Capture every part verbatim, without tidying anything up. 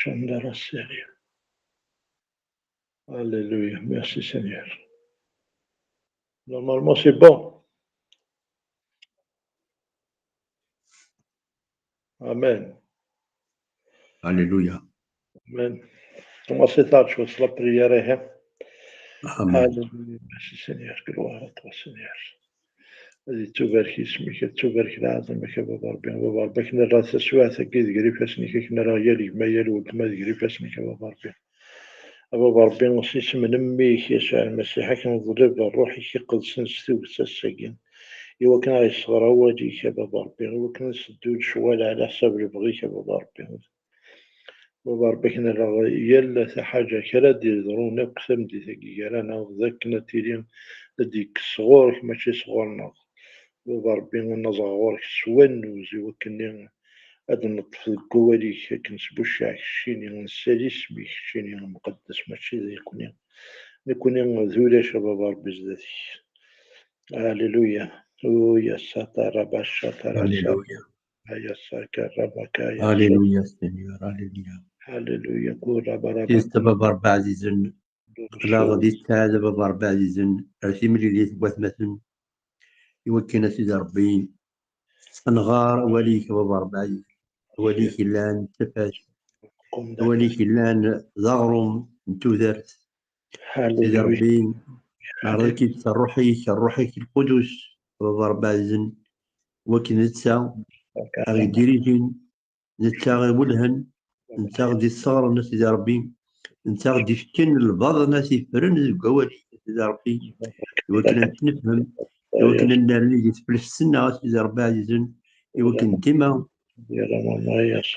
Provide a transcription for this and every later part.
Chandra Seri. Alléluia. Merci Seigneur. Normalement, c'est bon. Amen. Alléluia. Amen. Commencez par la prière. Hein? Amen. Alléluia. Merci Seigneur. Gloire à toi Seigneur. Ad yettubarek yisem-ik, ad ttubarek lɛaḍima-k a baba Ṛebbi. A baba Ṛebbi, akken ara taswiɛt-agi deg ifassen-ik, akken ara yal gma, yal weltma deg ifassen-ik a baba Ṛebbi. A baba Ṛebbi, s yisem n mmi-k Yasuɛ Lmasiḥ, ad k-neḍleb Ṛṛuḥ-ik iqedsen s tuget ass-agi, iwakken ad yesɣer awal-ik a baba Ṛebbi, iwakken ad nseddu lecɣal ɛla ḥsab lebɣi-k a baba Ṛebbi. Baba Ṛebbi, akken ara yal taḥaǧa kra d-yeḍrun akk tameddit-agi gar-aneɣ, d akken ad tili ad d-yekkes sɣur-k, mačči sɣur-neɣ. Baba Ṛebbi, ad naẓeɣ ɣur-k s wannuz, iwakken ad neṭṭef deg wawal-ik akken s buccaɛ keččini, nsali isem-ik keččini amqeddes, mačči d nekkni. Nekkni d ulac a baba Ṛebbi zdat-k. Alléluia. Uya sata raba sata raba. Alléluia. Aya saka raba kaya. Alléluia, Seigneur. Alléluia. Alléluia. Kura baraba. Tidet a baba Ṛebbi ɛzizen. Aql-aɣ di tteɛd a baba Ṛebbi ɛzizen. Ar timlilit n watmaten. Iwakken a Sidi Ṛebbi. Nɣar awal-ik a baba Ṛebbi ɛzizen. Awal-ik yellan d tafat. Awal-ik yellan d aɣrum n tudert. Sidi Ṛebbi, neɛreḍ-ik-id s ṛṛuḥ-ik, ṛṛuḥ-ik lqudus, a baba Ṛebbi ɛzizen, wakken netta a ɣ-yeddirijin, netta i welhen, netta ɣ-d-isseɣren a Sidi Ṛebbi, netta ɣ-d-ifken lbaḍna s ifren deg wawal-ik a Sidi Ṛebbi, iwakken ad tt-nefhem, iwakken ad nerni di teflest-nneɣ a Sidi Ṛebbi ɛzizen, iwakken dima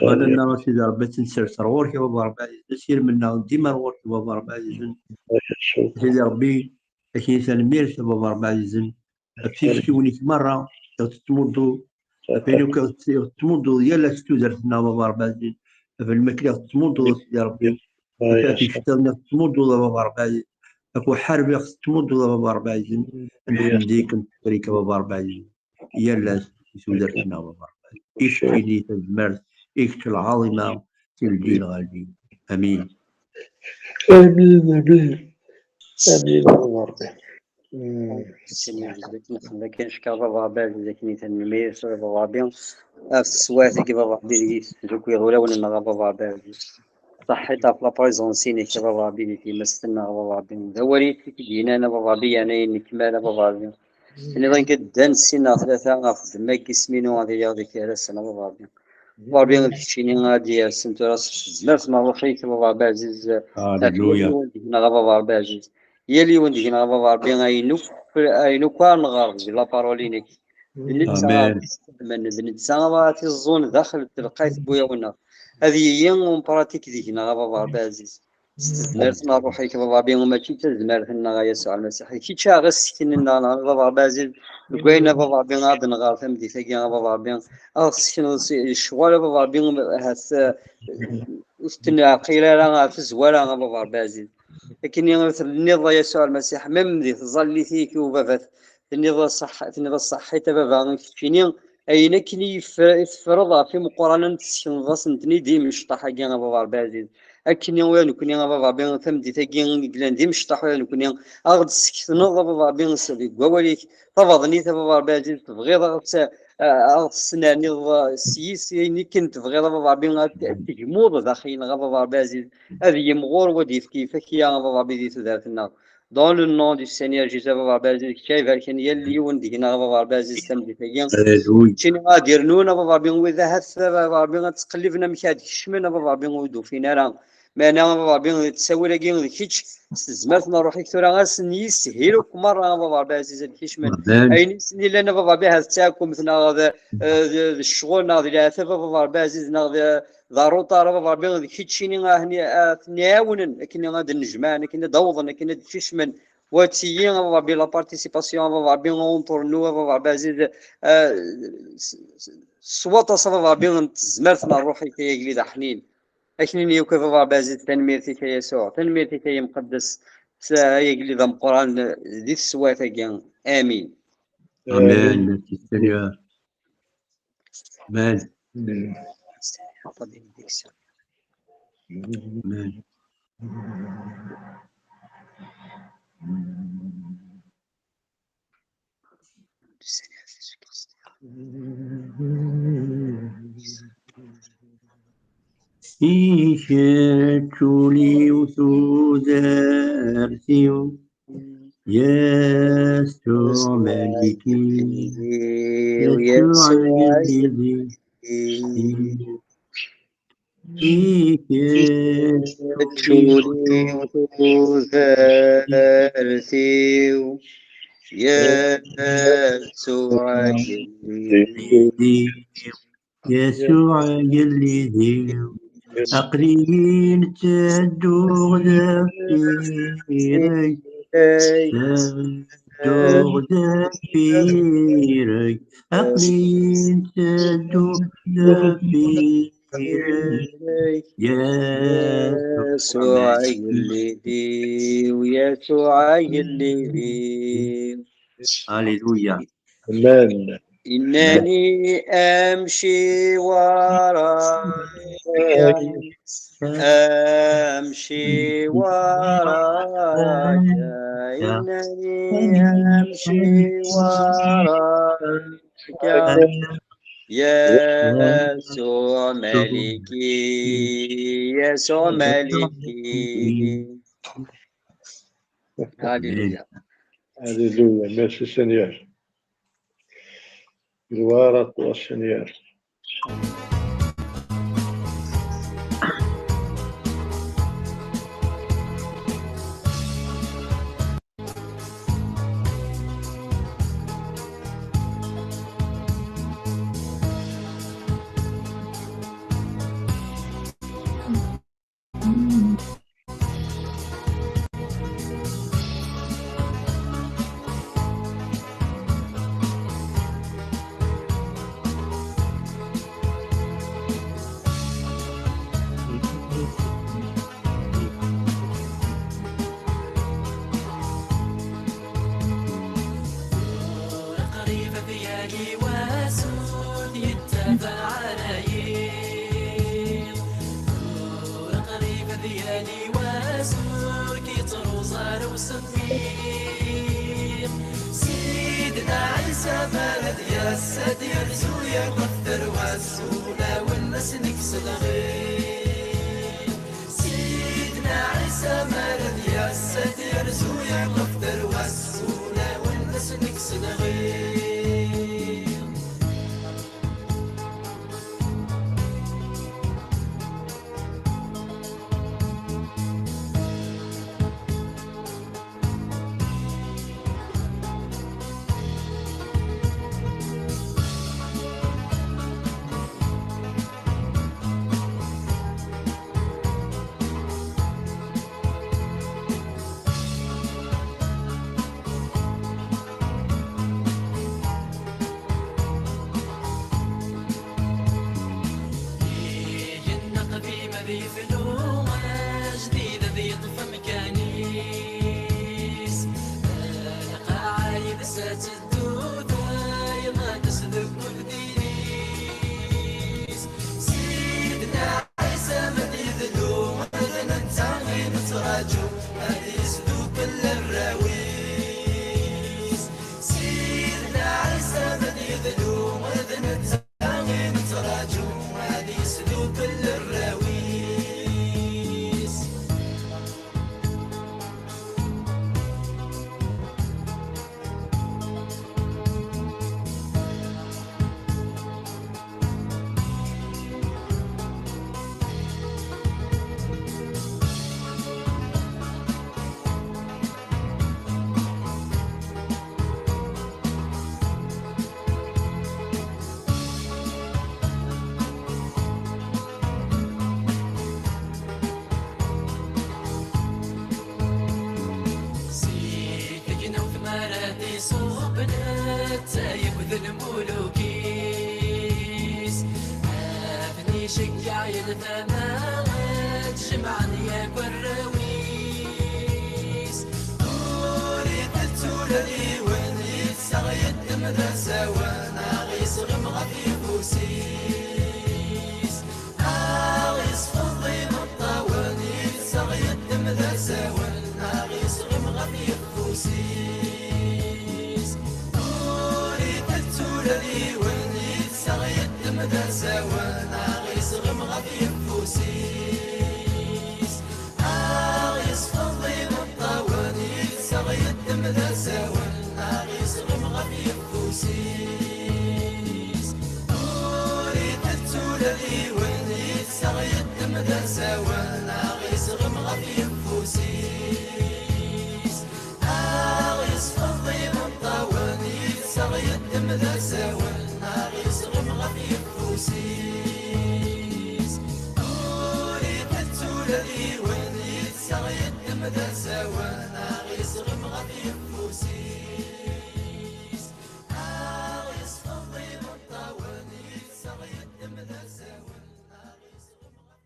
Ɣalana a Sidi Ṛebbi ad tt-nsers ar ɣur-k a baba Ṛebbi ɛzizen, asirem-nneɣ dima ar ɣur-k a baba Ṛebbi ɛzizen. A Sidi Ṛebbi, akni tanemmirt a baba Ṛebbi ɛzizen, ɣef tiktiwin-ik merra i ɣ-tettmudduḍ, ɣef ayen akk i ɣ-tettmudduḍ yal ass tudert-nneɣ a baba Ṛebbi ɛzizen, ɣef lmakla i ɣ-tettmudduḍ a Sidi Ṛebbi, ɣef iceṭṭiḍen i ɣ-tettmudduḍ a baba Ṛebbi ɛzizen, ɣef uḥareb i ɣ-tettmudduḍ a baba Ṛebbi ɛzizen, ad nḥemd-ik, ad ncekker-ik a baba Ṛebbi ɛzizen. Yal ass i tudert-nneɣ a baba Ṛebbi. I keččini tazmert, i kečč lɛaḍima, si lǧil ɣer lǧil. Amin. Amin, amin. Amin, a baba Ṛebbi. Mm. Sidi Ṛebbi, nxemmem akken ncekker baba Ṛebbi ɛziz, akken i tanemmirt a baba Ṛebbi. Ɣef teswiɛt-agi baba Ṛebbi deg i tezzukiḍ ulawen-nneɣ a baba Ṛebbi ɛziz. Ṣaḥḥit ɣef la présence-inek a baba Ṛebbi di tlemmast-nneɣ a baba Ṛebbi. D awal-ik i d-yennan a baba Ṛebbi, yeɛni nekmal a baba Ṛebbi. Tenniḍ-ak-d ddan sin neɣ tlata ɣef ddemma n yisem-inu ad iliɣ deg gar-asen a baba Ṛebbi. Baba Ṛebbi d keččini ad d-yersen tura s tezmert n ṛṛuḥ-ik a baba Ṛebbi ɛziz. Alléluia. Deg-neɣ a baba Ṛebbi ɛziz. Yal yiwen deg-neɣ a baba Ṛebbi ayen akk ayen akk ara nɣer deg la parole-inek. D netta Amen. Amen. D netta ara tiẓẓun daxel n telqayt n wulawen-nneɣ. Ad yili umpratik deg-neɣ a baba Ṛebbi ɛziz. S tezmert n ṛṛuḥ-ik a baba Ṛebbi, mačči d tazmert-nneɣ a Yasuɛ Lmasiḥ. D kečč ara ɣ-isseknen a baba Ṛebbi ɛziz. Deg wayen a baba Ṛebbi ad nɣer tameddit-agi a baba Ṛebbi. Ad ɣ-tessekneḍ s lecɣal a baba Ṛebbi ahat eh, ur t-neɛqil ara ɣer tezwara a baba Ṛebbi ɛziz. Akken i tenniḍ a Yasuɛ Lmasiḥ, mem di tẓallit-ik i ubabat, tenniḍ ṣaḥ-, tenniḍ ṣaḥḥit a baba, keččini ayen akken i yef-, i teffreḍ ɣef imeqqranen tessekneḍ-asen-ten-id i imecṭaḥ-agi a baba Ṛebbi ɛziz. Akken i ula nekni a baba Ṛebbi tameddit-agi i yellan d imecṭaḥ ula nekni, a ɣ-d-tessekneḍ a baba Ṛebbi s-, deg wawal-ik tabaḍnit a baba Ṛebbi ɛziz, tebɣiḍ a ɣ-tt-, a ɣ-tesnerniḍ s yis ayen akken tebɣiḍ a baba Ṛebbi ad t-, ad tegmuḍ daxel-nneɣ a baba Ṛebbi ɛziz, ad yimɣur wa d-yefk yifak-ya a baba Ṛebbi di tudert-nneɣ. Dans le nom du Seigneur Jésus, a baba Ṛebbi ɛziz, kečč ay ibarken yal yiwen deg-neɣ a baba Ṛebbi ɛziz tameddit-agi. Alléluia. Keččini ad d-irnun a baba Ṛebbi, widak ahat a baba Ṛebbi ad ttqelliben amek ad kecmen a baba Ṛebbi ur d-ufin ara. Meɛna a baba Ṛebbi ttawil-agi d kečč s tezmert n ṛṛuḥ-ik tura ad sen-yishil akk merra a baba Ṛebbi ɛziz ad kecmen. Amen. Ayen i sen-yellan a baba Ṛebbi ahat d taɛkumt neɣ d, d, d ccɣel neɣ d leɛtab a baba Ṛebbi ɛziz neɣ d, d aruṭar a baba Ṛebbi d keččini a ten-, a ten-iɛawnen akken ad d-nnejmaɛen, akken ad d-awḍen, akken ad d-kecmen. Wa d tigi a baba Ṛebbi la participation a baba Ṛebbi en tournoi a baba Ṛebbi ɛziz, eh, s, s, s waṭas a baba Ṛebbi n tezmert n ṛṛuḥ-ik ay agellid aḥnin. Aknin yakk a baba Ṛebbi ɛziz, tanemmirt-ik a Yasuɛ, tanemmirt-ik ay imqeddes, s, ay agellid ameqqran di teswiɛt-agi. Amin. Amen. Merci Seigneur. Amen. Mm. Amen. I kečč ul-iw, tudert-iw, Yasuɛ Maliki, Yasuɛ Yelli. I kečč ul-iw, tudert-iw, Yasuɛ Yelli. Yasuɛ Yelli-iw, aql-iyi ttedduɣ deffir-k, ttedduɣ deffir-k, aql-iyi ttedduɣ deffir-k, Yasuɛ Yelli-iw, Yasuɛ Yelli-iw. Alléluia. Amen. إنني أمشي وراك، أمشي وراك، إنني أمشي وراك، يسوع ملكي، يسوع ملكي. Alléluia. Alléluia. Merci Seigneur. Gloire à toi, Seigneur. Tura qrib ad yali wass ur d-yettabaɛ ara yiḍ. Tura qrib ad yali wass ur k-yettruẓ ara usemmiḍ. Sidna Ɛisa mi ara d-yas, ad d-yerzu yakk ɣef tarwa-s, ulawen ad s-nekkes lɣiḍ. Sidna Ɛisa mi ara d-yas, ad d-yerzu yakk ɣef tarwa-s, ulawen ad s-nekkes lɣiḍ. Igenni aqdim ad yeflu, ajdid ad yeṭṭef amkan-is. Lqaɛa yid-s ad teddu, tayeḍ ad tesdukkel diri-s. Sidna Ɛisa ma d-yedlu, d netta i nettraǧu, ad yesdukkel arraw-is. Sidna Ɛisa ma d-yedlu, d netta i nettraǧu, ad yesdukkel arraw-is. Zik, akken ur tmara ad iṣubb netta akked lmuluk-is, ad ten-iceggeɛ yal tama, ad jemɛen yakk arraw-is. Ur itettu ula d yiwen, yettaɣ yeddem d asawen, aɣ isɣem ɣef yifus-is, aɣ isfeḍ imeṭṭawen. Ur itettu ula d yiwen, yetteɣ yeddem d asawen, aɣ isɣem ɣef yeffus-is. Aɣ isfeḍ imeṭṭawen, yetteɣ yeddem d asawen, aɣ isɣem ɣef yeffus-is. Ur itettu ula d yiwen, yetteɣ yeddem d asawen, aɣ isɣem ɣef yeffus-is. Aɣ isfeḍ imeṭṭawen, yetteɣ yeddem d asawen, aɣ isɣem ɣef yeffus-is. Ur itettu ula d yiwen, yetteɣ yeddem d asawen, aɣ isɣem ɣef yeffus-is. Aɣ isfeḍ imeṭṭawen, yetteɣ yeddem d asawen, aɣ isɣem ɣef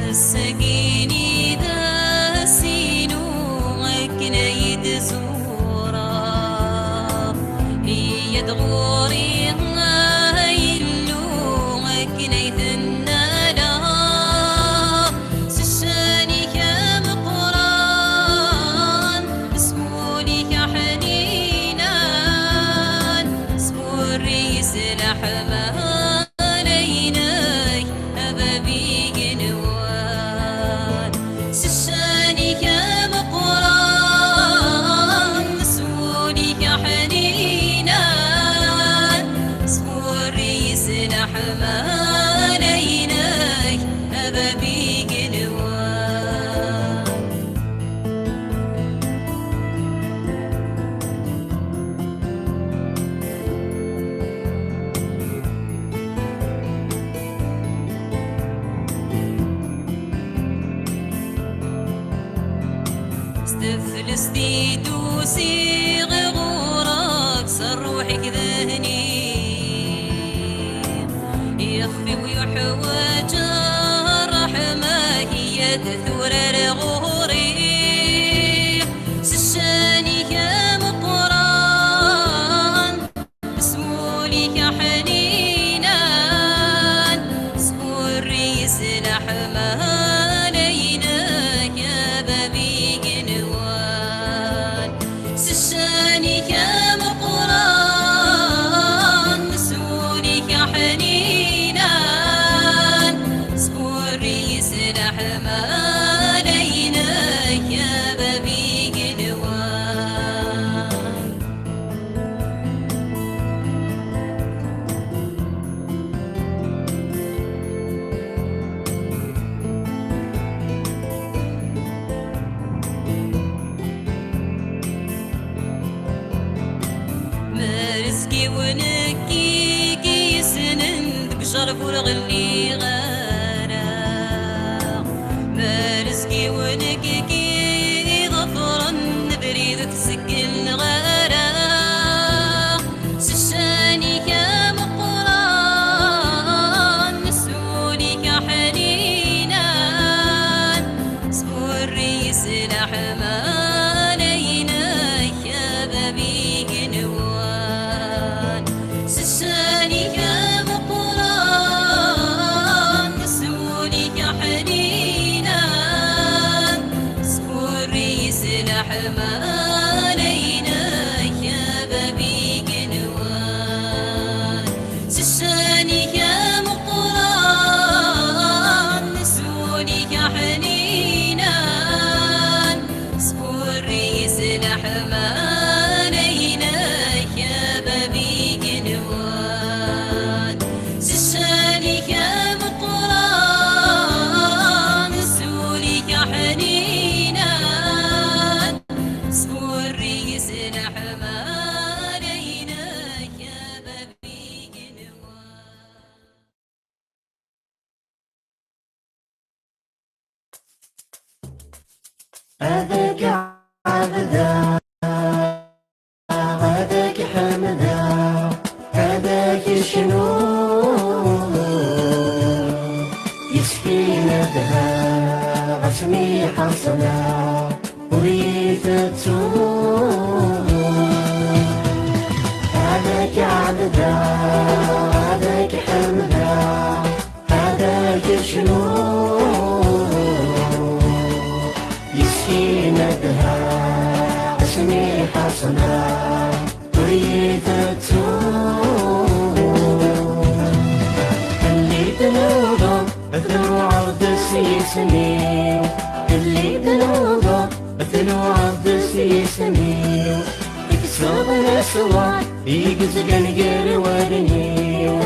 Ass-agi-ni d ass-inu akken ay d-zureɣ. Iyya-d ɣur-i, ay Illu, akken ay t-nnaleɣ. S ccan-ik ameqqran, s wul-ik aḥninan, s wurri-s leḥmala-inek, a bab igenwan. S ccan-ik ameqqran, s wul-ik aḥninan, s wurri-s leḥmala-inek, a bab igenwan. S teflest i d-usiɣ ɣur-k, s ṛṛuḥ-ik d hni. Ixef-iw yuḥwaǧ ṛṛeḥma-k, iyya-d tura ar ɣur-i. S ccan-ik ameqqran, s wul-ik aḥninan, s wurri-s leḥmala-inek, a bab igenwan. S ccan-ik ameqqran, s wul-ik aḥninan, s wurri-s leḥmala-inek, a bab igenwan. Merezg-iw nekk i k-yessnen, deg ujerbub ur ɣelliɣ ara. Merezg-iw nekk i k-iḍefren, abrid ur t-seggelneɣ ara. S ccan-ik ameqqran, s wul-ik aḥninan, s wurri-s leḥmala-inek, a bab igenwan. S ccan-ik ameqqran, k-ɛebdeɣ, ad k-ḥemdeɣ, ad k-cnuɣ. Yis-k i nedheɣ, asmi ḥeṣleɣ, ur iyi-tettuɣ. Ad k-ɛebdeɣ, ad k-ḥemdeɣ, ad k-cnuɣ. Yis-k i nedheɣ, asmi ḥeṣleɣ, ur iyi-tettuɣ. Fell-i tnudaḍ, tluɛaḍ-d s yisem-iw. Fell-i tnudaḍ, tluɛaḍ-d s yisem-iw. Tekkseḍ leswar i yezgan gar wallen-iw.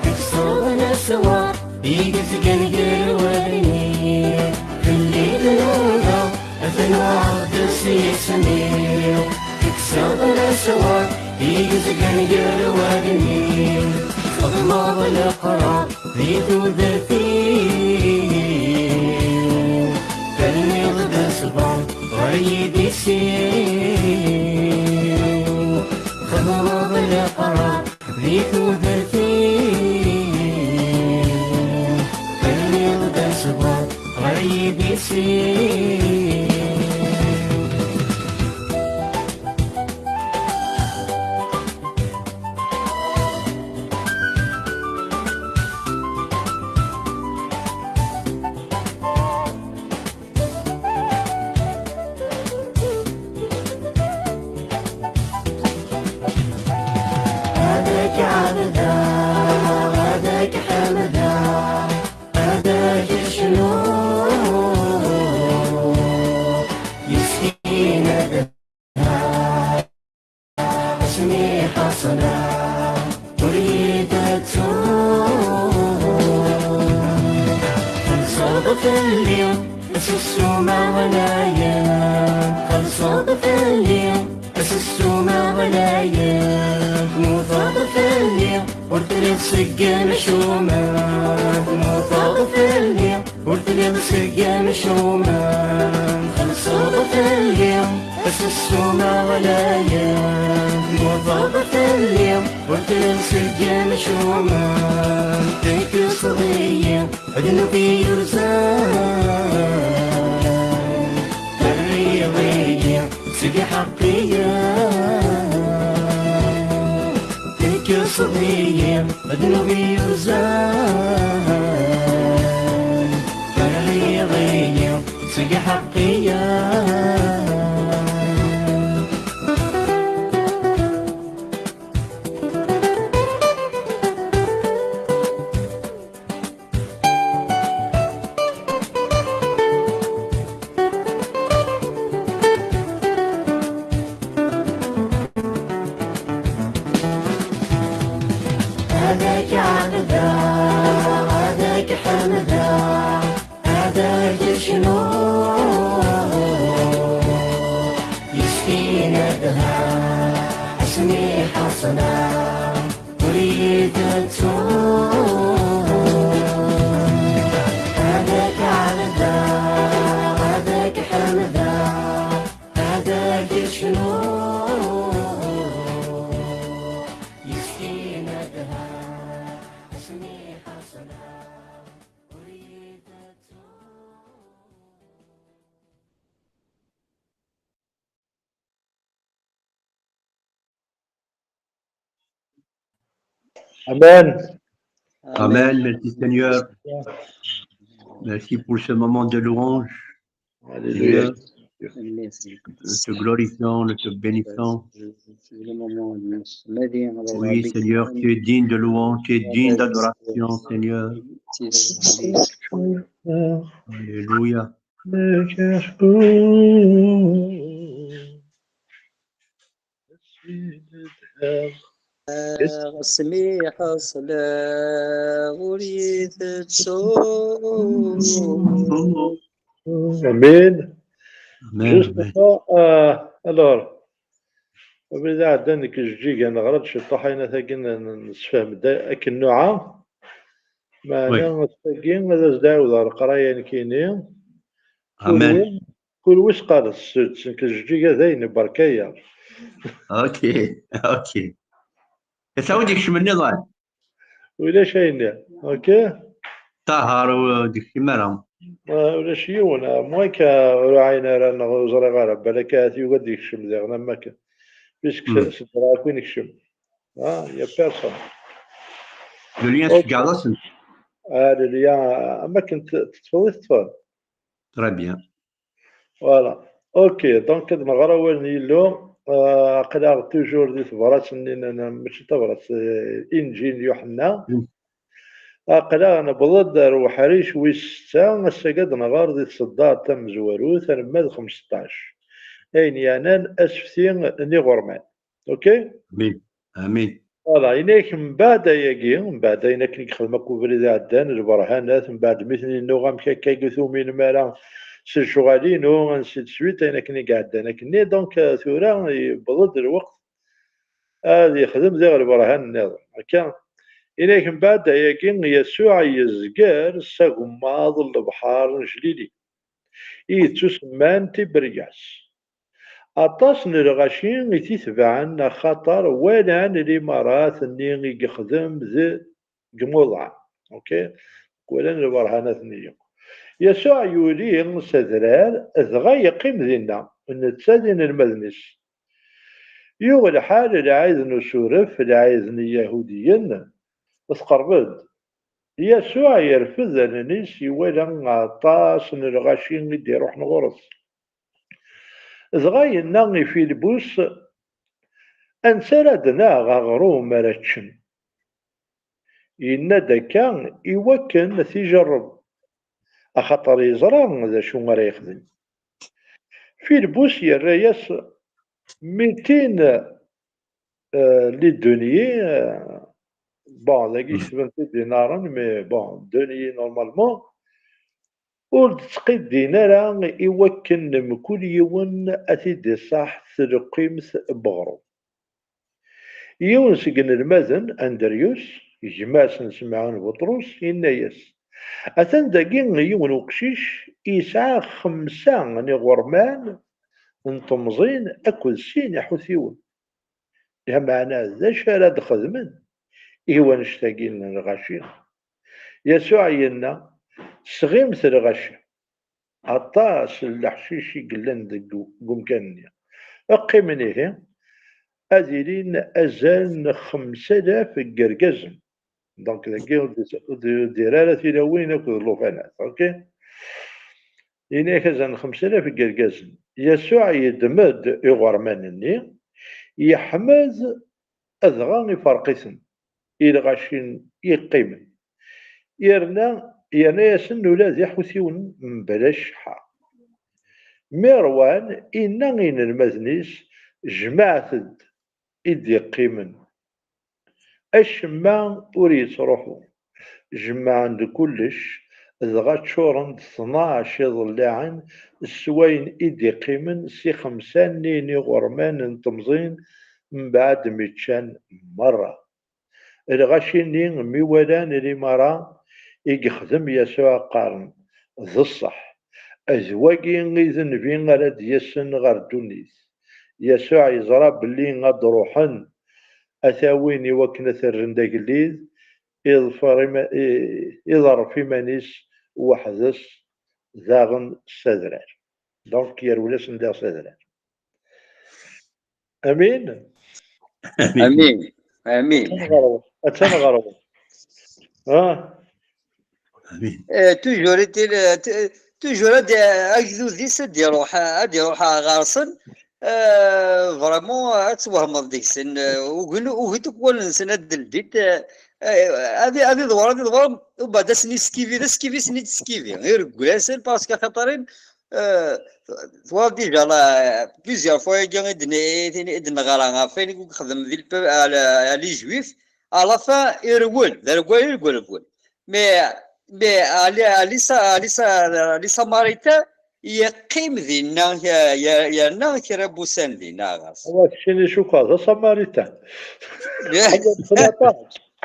Tekkseḍ leswar i yezgan gar wallen-iw. Fell-i tnudaḍ, tluɛaḍ-d s yisem-iw. Tekkseḍ leswar i yezgan gar wallen-iw. Txedmeḍ leqrar di tudert-iw. Terniḍ-d ṣṣber ɣer yidis-iw. Txedmeḍ leqrar di tudert-iw. Terniḍ-d ṣṣber ɣer yidis-iw. Ad k-ɛebdeɣ, ad k-ḥemdeɣ, ad k-cnuɣ. Yis-k i nedheɣ, asmi ḥeṣleɣ, ur iyi-tettuɣ. Txellṣeḍ fell-i s ssuma ɣlayen. Txellṣeḍ fell-i s ssuma ɣlayen. Temmuteḍ fell-i, ur telliḍ seg yimcumen. Temmuteḍ fell-i, ur telliḍ seg yimcumen. Txellṣeḍ fell-i s ssuma ɣlayen. Temmuteḍ fell-i, ur telliḍ seg yimcumen. Tekkseḍ-iyi ddnub yurzan. Terriḍ-iyi seg iḥeqqiyen. Tekkseḍ-iyi ddnub yurzan. Terriḍ-iyi seg iḥeqqiyen. Ad k-ɛebdeɣ, ad k-ḥemdeɣ, ad k-cnuɣ. Yis-k i nedheɣ, asmi ḥeṣleɣ, ur iyi-tettuɣ. Ad k-ɛebdeɣ, ad k-ḥemdeɣ, ad k-cnuɣ. Yis-k i nedheɣ, asmi ḥeṣleɣ, ur iyi-tettuɣ. Amen. Amen. Merci Seigneur. Merci pour ce moment de louange. Alléluia. Seigneur, nous te glorifions, nous te bénissons. Oui, Seigneur, tu es digne de louange, tu es digne d'adoration, Seigneur. Alléluia. Asmi ḥeṣleɣ ur iyi-tettuɣ. Amin. Amin, juste amin. Avant, euh, alors, abrid iɛeddan deg Jeǧǧiga, neɣra-d ciṭuḥ ayen tagi n-, n-, nessefhem-d akken nuɛa. Meɛna ass-agi ad as-d-ɛawdeɣ leqraya nekkini. Amin. Kul win Kul wis qqaren s-, s-, nekk jeǧǧiga dayen, berka-ya. Ok, ok. Ata wi d-ikecmen nniḍen? Ulac ayen-nni. Ok? Ṭaher ur d-ikcim ara. Ah, ulac yiwen, ah, am wakka ur ɛayen ara neɣ ur ẓriɣ ara, balak ahat yugi ad d-ikcem diɣen am wakken. Puisque s-, sedra akk i nekcem. Ah, il y a personne. Le lien, ok, tceggɛeḍ-asen. Ah, le lien, am wakken t-, teṭṭfeḍ i teṭṭfeḍ. Très bien. Voilà. Ok, donc ad nɣer awal n Yillu. Ah, aql-aɣ toujours di tebrat-nni n, n, mačči tabrat, eh, Inǧil n Yuḥenna. Mm. Aql-aɣ newweḍ-d ar uḥric wis setta, ass-agi ad nɣer di tṣeddart tamezwarut, anemmad xmesṭac. Ayen yeɛnan asefti n iɣurman. Ok? Amin. Amin. Voilà, yenna-yak mbeɛd ayagi, mbeɛd ayen akken i yexdem akk ubrid iɛeddan, lberhanat, mbeɛd mi ten-innuɣ amek akka i tuminem ara s lecɣal-inu, ainsi de suite, ayen akken i iɛeddan akkenni. Donc, euh, tura yewweḍ-d lweqt ad yexdem diɣ lberhan nniḍen. Akka, yenna-yak mbeɛd ayagi, Yasuɛ yezger s agemmaḍ n lebḥer n Jlili, i yettusemman Tiberyas. Aṭas n lɣaci i t-itebɛen, axaṭer walan limarat-nni i yexdem d, deg imuḍan. Ok? Walan lberhanat-nni yakk. Yasuɛ yuli s adrar, dɣa yeqqim dinna, netta d inelmaden-is. Yuɣ lḥal, lɛid n usuref, lɛid n Iyahudiyen, tqerreb-d. Yasuɛ yerfed allen-is, iwala aṭas n lɣaci i d-iruḥen ɣur-s. Dɣa yenna i Filibus: "Ansi ara d-naɣ aɣrum ara ččen?" Yenna-d akka i wakken ad t-ijerreb, axaṭer yeẓra d acu ara yexdem. Filibus yerra-yas: "Mitin, euh, les deniers", euh, bon, dagi ketben-t-id dinaren, mais bon, deniers normalement. Ur d-ttqiddin ara i wakken mkul yiwen ad t-id-iṣaḥ s tleqqimt n weɣrum. Yiwen seg inelmaden, Andryus, gma-s n Semɛun Buṭrus, yenna-yas: "Atan dagi yiwen uqcic yesɛa xemsa n iɣurman n temẓin akked sin iḥutiwen. Lameɛna d acu ara d-xedmen i wanect-agi n lɣaci?" Yasuɛ yenna: "Sɣimet lɣaci." Aṭas n leḥcic i yellan deg u-, deg umkan-nni. Qqimen ihi, ad ilin azal n xemsa alaf n yergazen. Donc, dagi ur d-, ur d-, ur d-yerra ara tilawin akked llufan-a. Ok? Yenna-yak azal n xemsa alaf n yergazen. Yasuɛ yeddem-d iɣerman-nni, yeḥmed, dɣa iferq-iten i lɣaci yeqqimen. Yerna, yerna-yasen ula d iḥutiwen mebla cceḥḥa. Mi ṛwan, inna i yinelmaden-is: "Jemɛet-d i d-iqqimen. Acemma ur yettruḥu." Jemɛen-d kullec, dɣa ččuren-d tnac iḍellaɛen s wayen i d-iqqimen si xemsa-nni n iɣerman n temẓin, mbeɛd mi ččan merra. Lɣaci-nni mi walan limaṛa i yexdem Yasuɛ, qqaren: "D ṣṣeḥ, d wagi i d nnbi ara d-yasen ɣer ddunit." Yasuɛ yeẓra belli ad d-ruḥen, ad t-awin i wakken ad t-rren d agellid, iḍfer ima-, i-, iḍerref iman-is weḥd-s daɣen s adrar. Donc, yerwel-asen diɣ s adrar. Amin? Amin. Amin. Atan ɣer-wen. Atan ɣer-wen. Ah. Amin. Eh, toujours est-il, eh, t-, toujours ad, agdud-is ad d-iruḥ, ad d-iruḥ ɣer-sen. Eh, vraiment, ad twehmeḍ deg-sen. Eh, ugin, ugin akk wallen-nsen ad d-ldit. Eh, eh, ad, ad iḍwer, ad iḍwer, ubeɛd ad sen-iskivi, d askivi i sen-id-teskivi. Ireggel-asen, parce que axaṭer-in, eh, twalaḍ déjà la, plusieurs fois, agi i d-, i d-, i d-neɣra ɣef wayen i yexdem di lpe-, à la, à les Juifs, à la fin, irewwel, d arewwel, irewwel, irewwel. Mais, mais, à les, à les Sa-, à les Sa-, à les Samaritains, yeqqim dinna, ye-, ye-, yerna kra n wussan dinna ɣas. Wa keččini cukkeɣ d asamaritan. Ḥaǧa n tlata.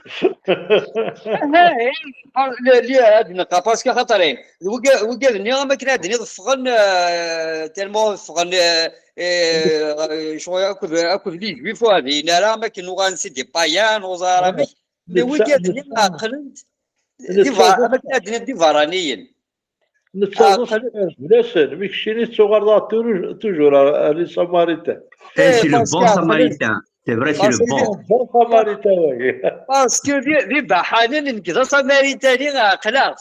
Aha, eh, par- li- li- ad neqqa, parce que xaṭer, eh, wigad-nni am akken ad d-nini ffɣen, eh, tellement ffɣen, eh, eh, ccɣel akked, akked les juifs, ur din ara am akken uɣalen c'est des païens, ur ẓer ara amek. Mais wigad-nni ɛeqlen-d d iba-, am akken ad d-nini d iberraniyen. Nettaẓ fell-asen, mi keččini tettuɣaleḍ toujours, toujours à, à les Samaritains. Eh, c'est le bon Samaritain. C'est vrai, c'est le bon. Bon Samaritain, oui. Parce que d, d ibaḥanen, nekk d asamaritan-nni, aql-aɣ.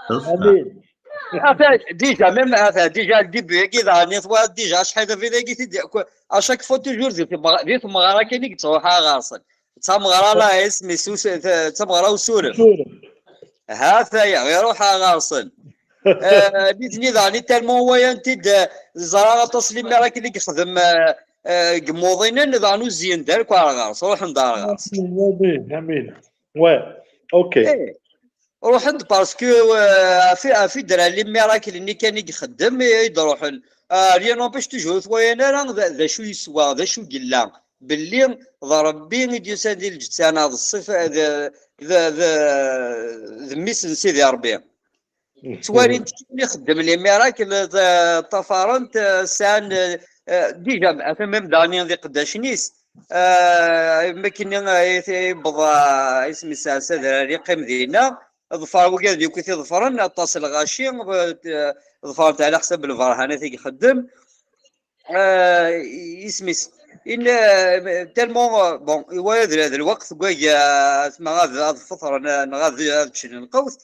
Amin. Ata, déjà, même, ata, déjà, le début-agi, déjà, acḥal d abrid-agi, à chaque fois, toujours, di tmeɣ-, di tmeɣra kan i yettruḥ ɣer-sen. D tameɣra la isem-is us-, d tameɣra usuref. Usuref. Ha-t-aya, iruḥ ɣer-sen. Eh, nitni daɣen, tellement wayan-t-id, eh, ẓra aṭas limmer akken i yexdem, eh, eh, deg imuḍinen, daɣen ur zziyen-d ara akk ar ɣer-s, ruḥen-d ar ɣer-s. Amin, amin. Ouais, ok. Eh, ruḥen-d parce que, eh, ɣef, ɣef i d-rran limmer akken-nni kan i ixeddem, i, i d-ruḥen. Ah, rien n'empêche toujours, ur t-wayan ara d, d acu yeswa, d acu yella. Belli d Ṛebbi i d-yusan di lǧetta-nneɣ, d ṣṣifa, d, d, d, d mmi-s n Sidi Ṛebbi. Ttwalin-t kan ixeddem les miracles, ṭṭafaren-t, sɛan, eh, déjà, atan même daɣen d iqeddacen-is. Eh, mi akken i, i yewweḍ, eh, isem-is Ɛisa Adrar, yeqqim dinna, ḍfar wigad yakk i t-iḍefren, aṭas lɣaci, eh, ḍefren-t ɛla ḥsab lberhanat i ixeddem. Eh, isem-is. In, eh, tellement, eh, bon, iwala d, d lweqt n wagi, eh, asma ad, ad feṭren, eh, neɣ ad, ad ččen lqewt.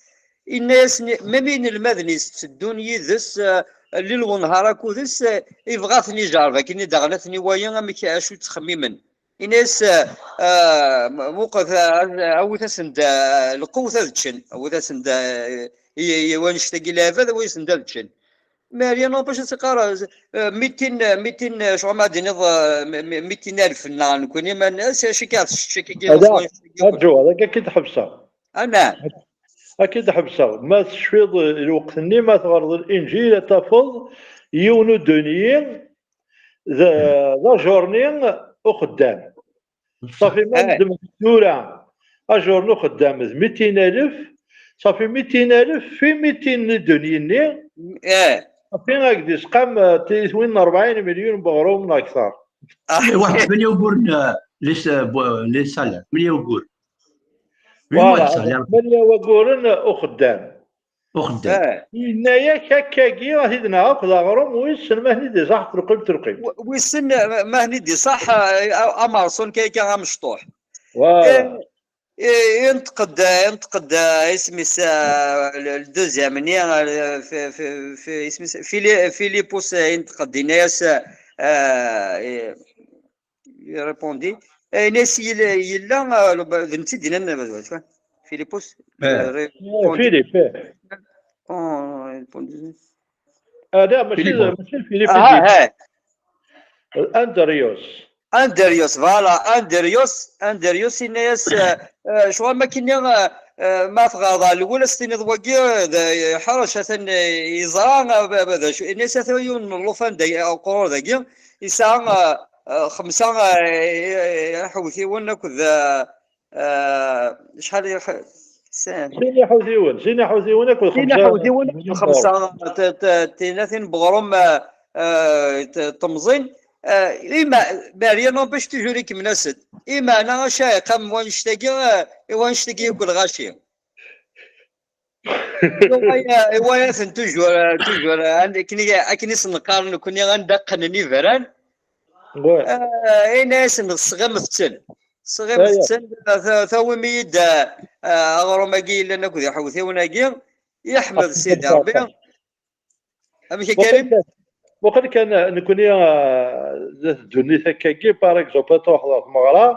Inna-yasen, même inelmaden-is tteddun yid-s, eh, llil u nnhar akked-s, eh, ibɣa ad ten-ijerreb akken i daɣen ad ten-iwali amek, acu ttxemmimen. Inna-yas, eh, eh, muqet, eh, awit-asen-d, eh, lqewt ad ččen, awit-asen-d, eh, i, i, i wannect-agi lɛibad, awit-asen-d ad ččen. Mais rien n'empêche, ad tt-iqqar, eh, mitin, eh, mitin, eh, ccɣel ma ad d-tiniḍ, eh, mi-, mi-, mitin alef nneɣ nekkni, ma n-, acu akka, acu akka, acu akka, acu akka. Arǧu, ad akka k-id-ḥebseɣ. Ah, naɛam. Ad k-id-ḥebseɣ. Ma tecfiḍ, eh, lweqt-nni, ma teɣreḍ Linǧil, ad tafeḍ yiwen udunyi d, d ajuṛni uxeddam. Ṣafi, ma neddem tura ajuṛ n uxeddam d mitin alef, ṣafi mitin alef fi mitin n ddunyi-nni, eh, ṣafi ad k-d-isqam, eh, tiyitwin n rebɛin milyun n weɣrum neɣ akteṛ. Ah. Eh, waḥed tmanya uguren, eh, les, eh, bu-, les salaires, tmanya uguren. Voilà, tmanya uguren uxeddam. Uxeddam. Eh. Yenna-yak akkagi, ad t-id-naɣ akk d aɣrum, wissen ma ten-id-iṣaḥ telqimt telqimt. W-, wissen, eh, ma ten-id-iṣaḥ, eh, a-, amerṣun kayka amecṭuḥ. Voilà. Eh, eh, inṭeq-d, inṭeq-d, eh, isem-is, eh, le, le deuxième-nni, eh, fi, fi, fi, isem-is, Fili-, Filipus, eh, inṭeq-d, yenna-yas, eh, eh, il répondit. Eh, yenna-yas yella, yella, eh, le, d netta i d-yennan, eh, Filipus, eh, il répondit. Philippe, eh. Oh, il répondit. Ah, da, mačči, Philippe. Mačči Philippe. Ah, eh. Andrius. Andrius, voilà, Andrius, Andrius, yenna-yas, eh, eh, ccɣel ma kini, eh, eh, ma tɣaḍ lwul, ad s-tiniḍ wagi, eh, d, eh, ḥrec, atan, eh, yeẓra, eh, b-, b-, d acu. Yenna-yas, atan yiwen n llufan dagi, eh, uqrur dagi, yesɛa, eh, eh, xemsa, eh, eh, iḥewtiwen akked, eh, eh, acḥal i ḥ-, sin. Sin iḥewtiwen, sin iḥewtiwen akked xemsa. Sin iḥewtiwen akked xemsa, t-, t-, tinatin n weɣrum, eh, eh, t-, temẓin. Eh, ima, Maria n'empêche toujours ikemmel-as-d. Imeɛna acu iqam wannect-agi, eh, i wannect-agi yakk lɣaci. Iwaya-, iwaya-ten toujours, eh, toujours, eh, akken i, akken i sen-qqaren nekkni anda qqnen ibran. Ouais. Eh, ini-asen sɣimet-ten. Sɣimet-ten, ta-, tawim-iyi-d, eh, eh, aɣrum-agi yellan akked iḥewtiwen-agi. Yeḥmed Sidi Ṛebbi. Amek a Karim? Waqil kan, waqil kan nekkni, ah, zdat ddunit akkagi, par exemple, ad truḥeḍ ɣer tmeɣra,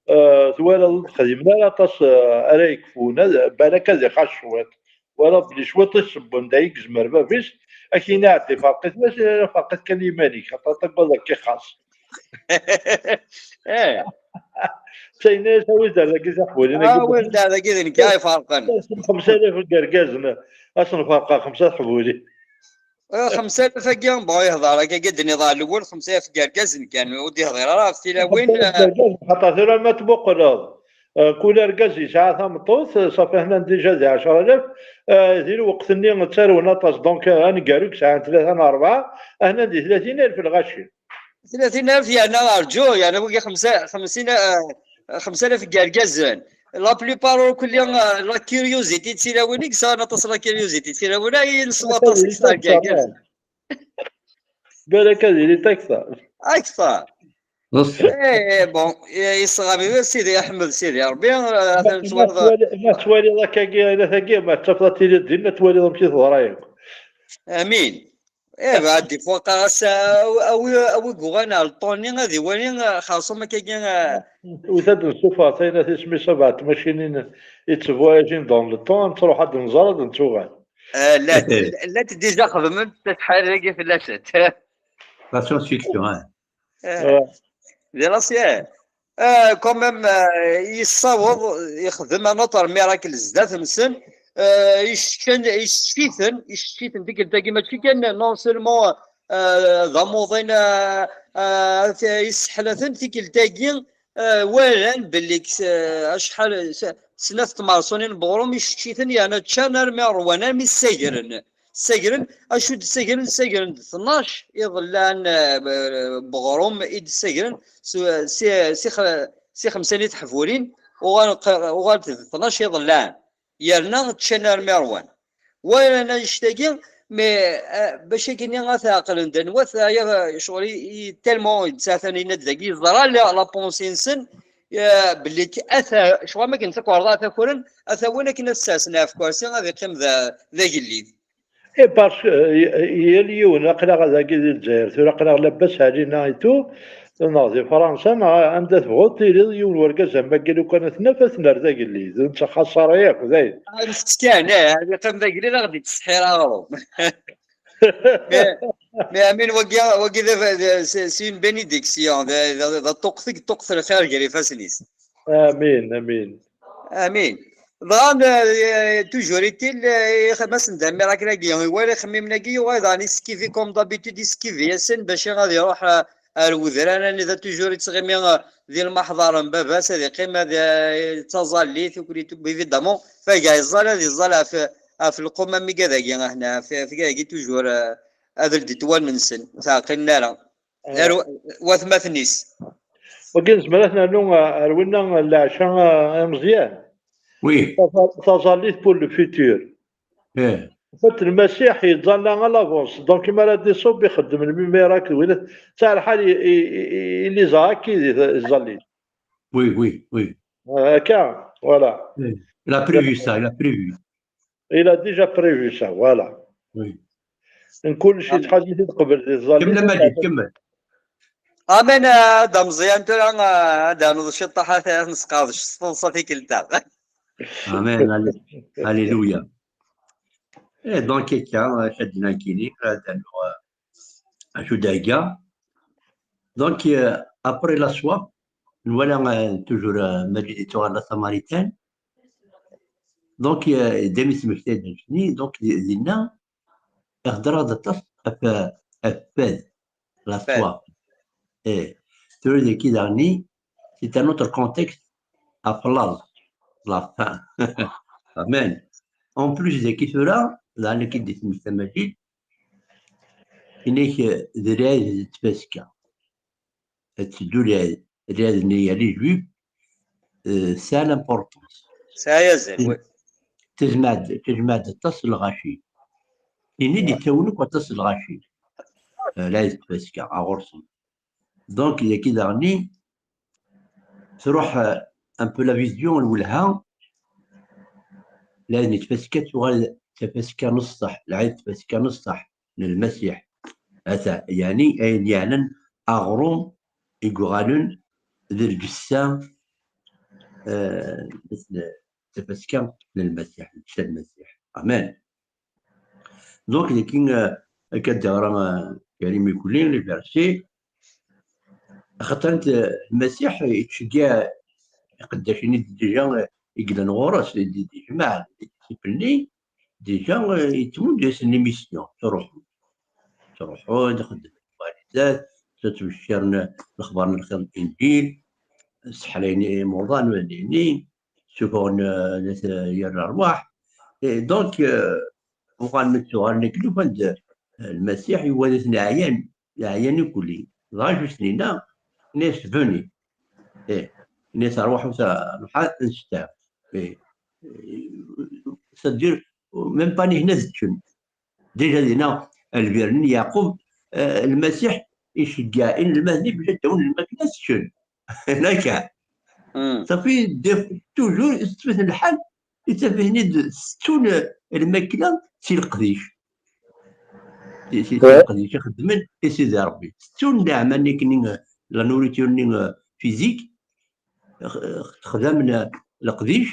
ah, twalaḍ ur d-xdimen ara aṭas, ah, ara yekfun, ad, balak ad ixac cwiṭ. Twalaḍ belli cwiṭ i sebben, d ay yezmer bab-is, ad k-yini ɛeddi ferq-it, mačči ferq-it kan iman-ik, xaṭer taggaḍ ad k-ixaṣ. Eh. Ttayna-yas, awi-d ar dagi tiḥbulin-agi. Awi-d ar dagi d nekk ay ferqen. Xemsa alaf n yergazen, ad sen-ferqeɣ xemsa teḥbulin. Eh, xemsa alaf-agi, bon, yehḍer akka, d-nniḍ ɣer lewwel, xemsa alaf n yergazen kan, ur d-yehḍir ara ɣef tilawin, eh. Xaṭer tura ma tmuqleḍ, eh, kul argaz yesɛa tameṭṭut, eh, ṣafi hnan déjà di ɛecra alaf, eh, di lweqt-nni ttarwen aṭas, donc, eh, aneggaru i yesɛan tlata neɣ rebɛa, hnan di tlatin alaf lɣaci. Tlatin alaf yerna rǧu, yerna wigi xemsa, xemsin, eh, xemsa alaf n yergazen. La plupart ur kulli, eh, la curiosité d tilawin i yesɛan aṭas, la curiosité d tilawin ay neswa aṭas kter n yergazen. Balak ad yili akter. Akter. Eh, bon, eh, yesɣami, Sidi Ḥmed, Sidi Ṛebbi, eh, atan twalaḍ. Ma twaliḍ akkagi, ayla-tagi, ma tafeḍ ad tiliḍ dinna, ad twaliḍ amek i teḍra yakk. Amin. Eh, bah, des fois, qqareɣ-as, eh, awi, awi, awi yuɣal ar le temps-nni, ad iwali, eh, xerṣum akkagi, eh. Wi ad nessufeɣ tayna tismi sabaɛ tmacinin yettvoyajin dans le temps, ad nettruḥ ad nẓer, ad nettuɣal. Eh, llant, llant déjà xedment acḥal dagi fell-asent. La science-fiction, hein. Eh, di la science. Eh, quand même, eh, yessaweḍ, yexdem un autre miracle zdat-nsen, eh, yessečč-iten, yessečč-iten tikkelt-agi, mačči kan non seulement, eh, d amuḍin, eh, eh, yesseḥla-ten, tikkelt-agi, eh, walan belli s-, eh, acḥal, s-, snat tmerṣunin n weɣrum yessečč-iten, yerna ččan armi ṛwan, armi ssagren. Ssagren, acu d-ssagren? Ssagren d tnac iḍellaɛen, eh, n weɣrum i d-ssagren, s-, si, si, x-, si xemsa n teḥburin, uɣal-, uɣalent d tnac iḍellaɛen. Yerna ččan armi ṛwan. Walan annect-agi, mais, eh, bac akkenni ad t-ɛeqlen d anwa-t, aya, ccɣel i, i, tellement i d-sɛatan yenna-d dagi, yeẓra la, la pensée-nsen, eh, belli k-, ata, ccɣel am akken takerḍa ad t-akren, ad t-awin akken ad t-sersen ɣef ukersi, ad iqqim d, d agellid. Eh, parce que, eh, yal yiwen, aql-aɣ dagi di Lezzayer, tura aql-aɣ labas ɛlina et tout, neɣ di Fransa, neɣ anda tebɣuḍ tiliḍ, yiwen wergaz am wagi, lukan ad t-naf, ad t-nerr d agellid, ur nettxaṣṣa ara yakk, dayen. Ah, nfetti kan, eh, ad iqqim d agellid, ad ɣ-d-ittseḥḥir aɣrum. Mais, mais amin, wagi, wagi d, d, c'est, c'est une bénédiction, d, d, d ṭṭuqqet, ṭṭuqqet lxir gar ifassen-is. Amin, amin. Amin. Dɣa, eh, toujours est-il, eh, ma sen-d miracle-agi, iwala ixemmimen-agi, yuɣal daɣen iskivi, comme d'habitude, iskivi-asen bac ad iruḥ, eh, ar wedrar anida toujours yettɣimi, eh, di lmeḥḍar n baba-s, ad iqqim, ad, eh, d taẓallit, ukli, évidemment, fagi yeẓẓal, ad iẓẓal ɣef, ɣef lqum am igad-agi, ahna, ɣef, ɣef igad-agi toujours, eh, ad ldit wallen-nsen, ur t-ɛqilen ara. Ar watmaten-is. Wagi nezmer ad t-nernu, eh, ar winna n leɛca, eh, a Meẓyan. Oui. Taẓallit pour le futur. Eh. En fait, Lmasiḥ yettẓalla à l'avance. Donc, imi ara d-iṣubb, ixeddem le miracle, win, ttɛa lḥal, i, i, i, i les a acquis di tẓallit. Oui, oui, oui. Akka, voilà. Oui. Il a prévu ça, il a prévu. Il a déjà prévu ça, voilà. Oui. N kullec yettḥaz-it-id qbel di tẓallit. Kemmel a Maǧid, kemmel. Amin, a Dda Meẓyan, tura, a, ad d-nernuḍ ciṭṭaḥ, ad nesqerdec s teḍsa tikkelt-a. Amin, allé-, alléluia. Eh, donc, akka, acu ad d-nekkini, ad d-nernuɣ, eh, acu d-thegga. Donc, eh, après la soif, nwala, eh, toujours, eh, Maǧid yettuɣal la Samaritaine. Donc, eh, daymi smektayen annect-nni, donc, di-, dinna, ihedder-aɣ-d aṭas ɣef, ɣef fad, la soif. Eh, tura dagi daɣen, c'est un autre contexte, ɣef laẓ, la faim. Amen. En plus dagi tura, daɣen akken d-ismekta Maǧid, yenna-k, eh, d lɛid d tfaska. Ad teddu lɛid, lɛid-nni, les juifs, eh, tesɛa l'importance. Tesɛa azal, oui. Tejmeɛ-d, tejmeɛ-d aṭas n lɣaci. Ini-d yettawin akk aṭas n lɣaci. Eh, lɛid n tfaska, ɣur-sen. Donc, dagi daɣen, truḥ, eh, un peu la vision, lwelha, lɛid n tfaska tuɣal d tafaska n ṣṣeḥ, lɛid n tfaska n ṣṣeḥ n Lmasiḥ. Ata, yeɛni ayen yeɛnan aɣrum i yuɣalen d lǧessa, eh, n tafaska n Lmasiḥ, lǧessa n Lmasiḥ. Amen. Donc, dagi, eh, akka d-yeɣra, eh, Karim Ikuli, les versets, axaṭer anta, Lmasiḥ yettceggiɛ iqeddacen i d-, déjà, eh, i yellan ɣur-s, i d-, d-, yejmeɛ, les disciples-nni, déjà, eh, yettmuddu-yasen l'émission, ttruḥun. ttruḥun, xeddmen lmuɛjizat, ttbecciren lexbar n lxir n Linǧil, sseḥlayen imuḍan, wadayni, ssufuɣen, eh, yir lerwaḥ. Et donc, eh, uɣalen ttuɣalen akken ufan-d, eh, Lmasiḥ iwala-ten ɛyan, ɛyan akk-nni. Dɣa juste-nni, nna-yas, venez. Eh, nna-yas, rwaḥ, ruḥ ad nesteɛfu. Eh, c'est-à-dire, même pas nihna ad ččen. Déjà dinna, lbir-nni n Yeɛqub, eh, Lmasiḥ iceggeɛ inelmaden-nni bac ad d-awin lmakla ad ččen. Naka. Safi, toujours, yettfit lḥal, yettafit-nni-d tettun lmakla si leqdic. Si, si, si leqdic i xeddmen i Sidi Ṛebbi. Tettun leɛma-nni, la nourriture-nni, eh, physique, eh, texdam, eh, leqdic,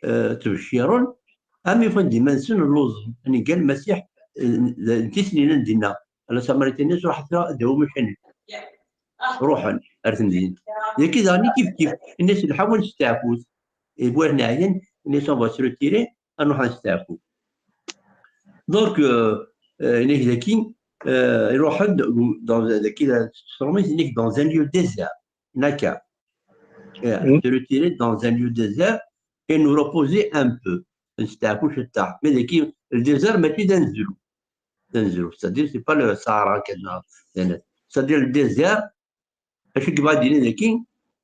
eh, ttbecciren, am ufan-d iman-nsen lluẓen. Anga Lmasiḥ, eh, d, d tisnin n dinna. La Samaritani, ruḥet ad d-tawim mačči nekk. Ruḥen ar temdint. Dagi daɣen kif kif. Nna-yas, lḥaw ad nesteɛfut. Et voilà, ɛyan, nna-yas, on va se retirer, ad nruḥ ad nesteɛfu. Donc, euh, euh, nna-k dagi, euh, iruḥen dans, dagi, la, s tṛumit, nna-k dans un lieu désert. Naka. Eh, se retirer dans un lieu désert et nous reposer un peu. Nesteɛfu ciṭṭaḥ. Mais dagi, le désert, mačči d anezru. D anezru. C'est-à-dire, c'est pas le Sahara, kan, c'est-à-dire le désert, acu i yebɣa ad d-yini dagi?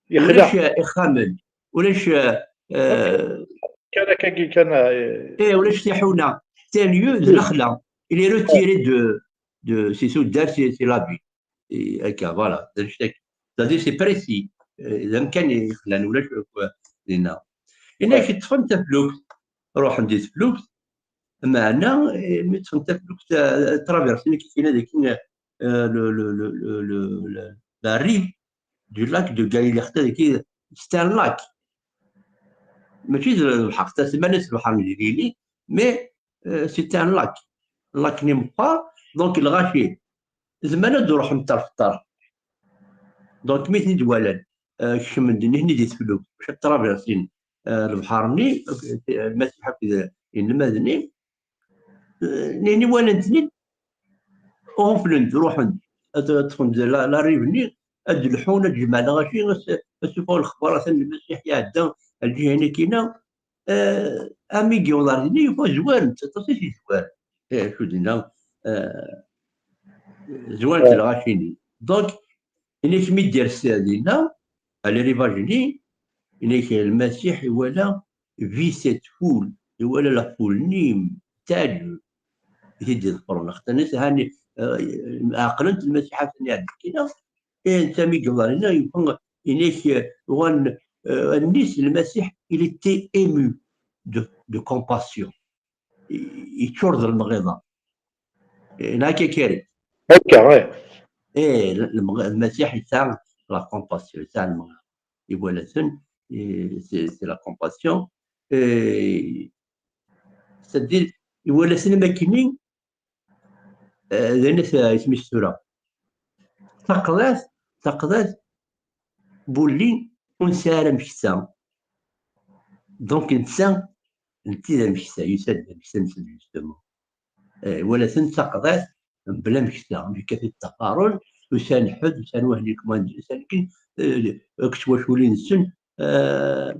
Yexla. Ulac, eh, ixxamen, ulac, eh, eh, kan akkagi kan, eh, eh, ulac tiḥuna. C'est un lieu de lexla. Il est retiré de, de, c'est, c'est, c'est la vie. Et, akka, voilà. C'est-à-dire, c'est précis. Eh, d amkan yexlan, ulac akk dinna. Yenna-k ṭṭfen taflukt, ruḥen di teflukt, meɛna, eh, mi ṭṭfen taflukt, eh, traversen, nekk kina dagi, eh, le, le, le, le, le, le, la rive du lac de Galilée, xaṭer dagi, c'est un lac. Mačči d lebḥer, xaṭer semman-as lebḥer n Galili, mais, euh, c'est un lac. Lac-nni meqqer, donc lɣaci zemren ad d-ruḥen ṭṭerf ṭṭerf. Donc mi ten-id-walan, euh, kecmen-d nihni di teflukt, bac ad traversin, euh, lebḥer-nni, euh, Lmasiḥ akked inelmaden-nni, euh, nihni walan-ten-id, ɣuflen-d, ruḥen-d, ad ṭṭfen-d la, la rive-nni, ad d-lḥun, ad jemɛen lɣaci, ad s-, ad suffɣen lexbar, atan Lmasiḥ iɛedda ar lǧiha-nni akkin-a, euh, armi i yewweḍ ar dinna, yufa zwaren-t, aṭas i t-yezwaren. Eh, acu dinna, euh, zwaren-t lɣaci-nni. Donc, yenna-k mi d-yers dinna, à l'arrivage-nni, yenna-k Lmasiḥ iwala, vit cette foule, iwala la foule-nni, teɛǧeb, i t-id-iḍefren. Axaṭer, eh, ɛeqlen-t Lmasiḥ atan iɛedda akkin-a, eh, netta mi yewweḍ ar dinna, yufa, yenna-k, eh, uɣalen, eh, allen-is Lmasiḥ, il était ému de, de compassion. I-, yeččur d lemɣiḍa. Eh, neɣ akka, Karim? Akka, eh. Eh, l-, lemɣ-, Lmasiḥ yesɛa la compassion, yesɛa lemɣiḍa. Iwala-ten, eh, c'est, c'est la compassion. Eh, c'est-à-dire, iwala-ten am akkenni, eh, d ayen at-, isem-is tura. Taqḍat, taqḍat, bulli ur nesɛi ara ameksa. Donc, netta, netta d ameksa, yusa-d d ameksa-nsen, justement. Eh, wala-ten d taqḍat, mebla ameksa, amek akka t-id-ṭṭafaren, usan ḥedd, usan wahli kman, usan akken, eh, akked twaculi-nsen, eh,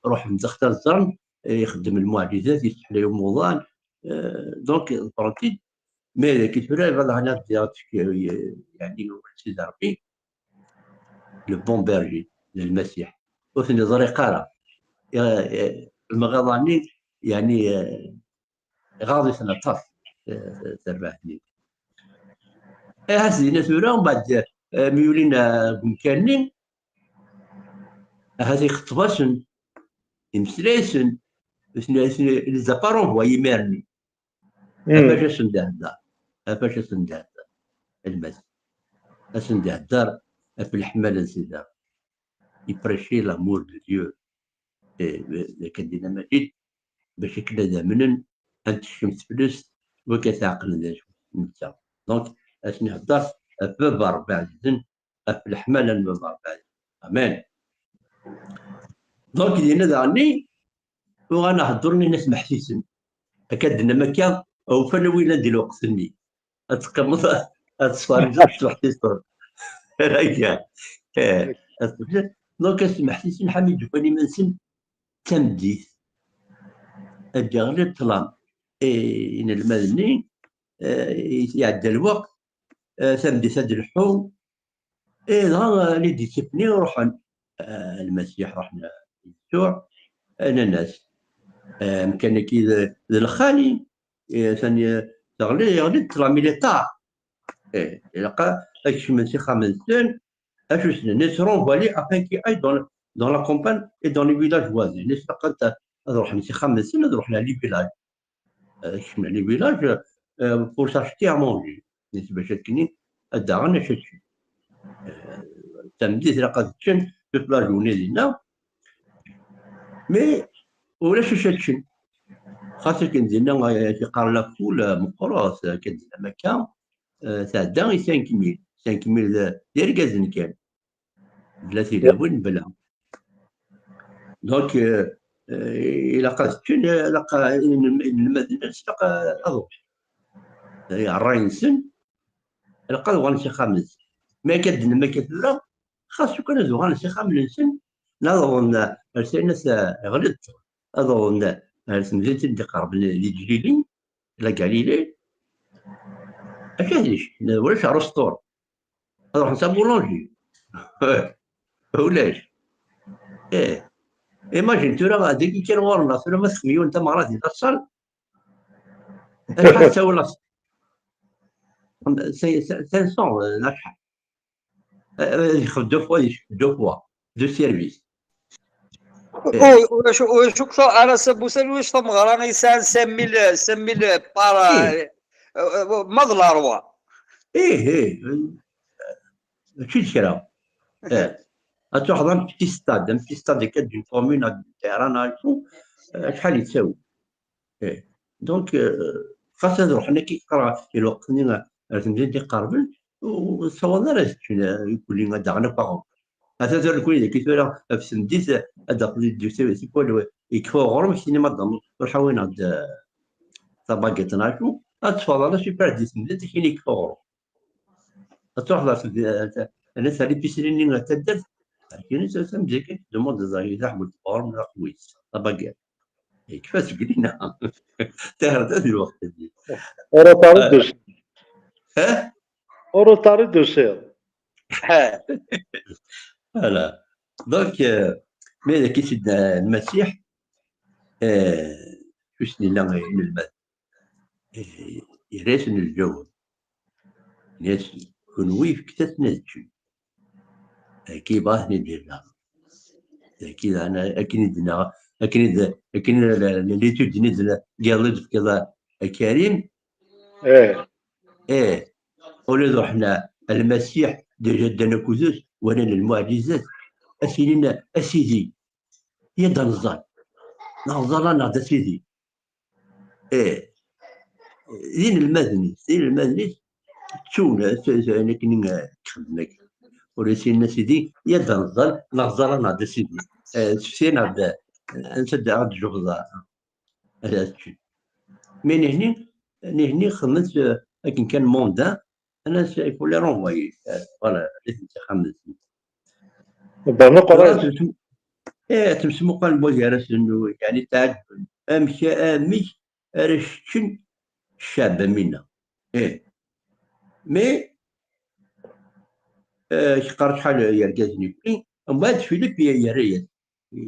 ruḥen d axtar ẓran, eh, ixeddem lmuɛǧizat, yesseḥlay umuḍan, eh, donc, ḍefren-t-id. Mais dagi tura, yebɣa daɣen ad d-yaɣ, yeɛni, Sidi Ṛebbi, le bon berger, d Lmasiḥ. Ur ten-iḍriq ara. Eh, eh, lemɣiḍa-nni, yeɛni, eh, iɣaḍ-iten aṭas, eh, tarbaɛt-nni. Eh, ahat dinna tura, mbeɛd, eh, mi ulin, eh, deg umkan-nni, ahat ixeṭṭeb-asen, imeslay-asen, ur ten-, ur ten-, il les a pas renvoyés imir-nni. Ɣef acu asen-d-ihedder? Ɣef acu asen-d-ihedder? Lmasiḥ. Asen-d-ihedder ɣef leḥmala n Sidi Ṛebbi. Il prêchait l'amour de Dieu. Eh, d, d akken dinna maǧid, bac akken ad amnen, ad n-tekcem teflest, wak ad t-ɛeqlen d acu netta. Donc, asen-ihedder ɣef Baba Ṛebbi ɛzizen, ɣef leḥmala n Baba Ṛebbi ɛzizen. Amen. Donc, dinna daɣen, uɣalen heddren, inna-s meḥsisen. Akka d-tennam akka, ufan a wilan di lweqt-nni. Ad teqqimeḍ, ad tesfariǧ ad tecḍeḥ tiṣur. Raga. Eh, donc, ad smeḥsisen ḥami d-ufan iman-nsen d tameddit. Ad d-iɣli ṭṭlam. Eh, inelmaden-nni, eh, iɛedda lweqt, eh, tameddit ad d-leḥḥu. Eh, dɣa, eh, li d-ittifni ruḥen, eh, Lmasiḥ ruḥen, eh, Yasuɛ, eh, nnan-as, eh, amkan-agi d, d lxali, eh, atan, eh, teɣli, yeɣli-d ṭṭlam, il est tard. Eh, ilaq ad kecmen s ixxamen-nsen, acu ssnen, ils seront envoyés afin qu'ils aillent dans, dans la campagne et dans les villages voisins. Ilaq ad, ad ruḥen s ixxamen-nsen, ad ruḥen à les villages. Eh, kecmen les villages, eh, pour s'acheter à manger. Nitni bac akken ad d-aɣen acu ad ččen. Eh, tameddit ilaq ad ččen toute la journée dinna. Mais ulac acu ad ččen. Xas akken dinna, eh, yeqqar la foule, eh, meqqret, eh, akken dinna akka, eh, tɛedda i cinq mille. Cinq mille d, d irgazen kan. Bla tilawin, bla. Donc, eh, eh, ilaq ad ččen, ilaq, eh, inelm-, inelmaden-nsen ilaq, eh, ad ruḥen. Eh, ṛṛay-nsen, ilaq ad uɣalen s ixxamen-nsen. Mi akka d-nemmekta tura, xas lukan ad uɣalen s ixxamen-nsen, neɣ ad awḍen, eh, ar Saynas, eh, iɣli-d, ad awḍen, eh, ar temdint i d-iqerben di Ǧlili, la Galilée. Acu ad ččen? Ulac aṛusṭur. Ad ruḥen s abulunji. Ulac. Eh. Imagine tura, dagi kan ɣur-neɣ, tura ma texdem yiwen tameɣra di la salle, acḥal tessawel? Cinq cents, eh, acḥal? Eh, eh, yexdem deux fois, deux fois, deux services. Eh. U, u, acu, u, acu kter ara sabusan, u acu tameɣra i yesɛan cinq mille, cinq mille par, eh, eh, ma d larwa. Ih, ih. Mačči d kra. Eh. Ad truḥeḍ un petit stade, un petit stade akka d'une commune à Téhéran, à tout, eh, acḥal yettawi. Eh. Donc, eh, xas ad ruḥen akka i lweqt-nni ar temdint iqerben, ur ssawḍen ara ad ččen, eh, ikuli ad d-aɣen akk aɣrum. Ata tura nekni dagi tura ɣef temdint, ad d-tafeḍ tikwal yekfa uɣrum, kini ma d-, ruḥ awi-aneɣ-d, eh, tabagiṭ neɣ acu, ad teffɣeḍ ala super di temdint, kini yekfa uɣrum. Ad truḥeḍ ɣer temdint, eh, eh, l'épicerie-nni n taddart, kini tamdint kan tdumuḍ d aḥbel uɣrum neɣ aqewwis, tabagiṭ. Yekfa seg dinna. Taherda di lweqt-nni. Ur uṭari d usiḍ. Eh? Ur uṭari d usiḍ. Voilà. Donc, euh, mi d akka i s-d-, euh, Lmasiḥ, euh, acu s-nella i inelmaden? Eh, yerra-yasen lǧawab. Yenna-yasen, kunwi fket-asen ad ččen. Dagi yebɣa ad ten-id-yerr. Dagi daɣen akken i d-neɣ, akken i d, akken i d, la, la, l'étude-nni d, n yiḍelli d-tefkiḍ a, a Karim. Eh. Eh. Ula d ruḥen a Lmasiḥ, déjà ddan akked-s, walan lmuɛǧizat. A s-inin, a Sidi, ya d aneẓẓal. Neɣ ẓẓal-aneɣ-d a Sidi. Eh, d inelmaden-is, d inelmaden-is ttun, eh, s-, s-, ayen akken, eh, xedmen akka. Ur ssinen a Sidi, ya d aneẓẓal, neɣ ẓẓal-aneɣ-d a Sidi. Eh, sefti-aneɣ-d, eh, ansa d-, ad d-jubḍ, eh, ad ččen. Mais nihni, nihni xedmen-tt, eh, akken kan mondain, Anas, il faut les renvoyer. Eh, voilà, ad ten-id-ixxamen-nsen. Ḍeɛfen uqerray. Tura temsem-, eh, temsmuqal gar-asen, yeɛni tɛeǧben. Amek, amek ara s-ččen ccɛeb am winna? Eh. Mais, eh, yeqqar acḥal yergazen i, mbeɛd Philippe ye-, yerra-yas i,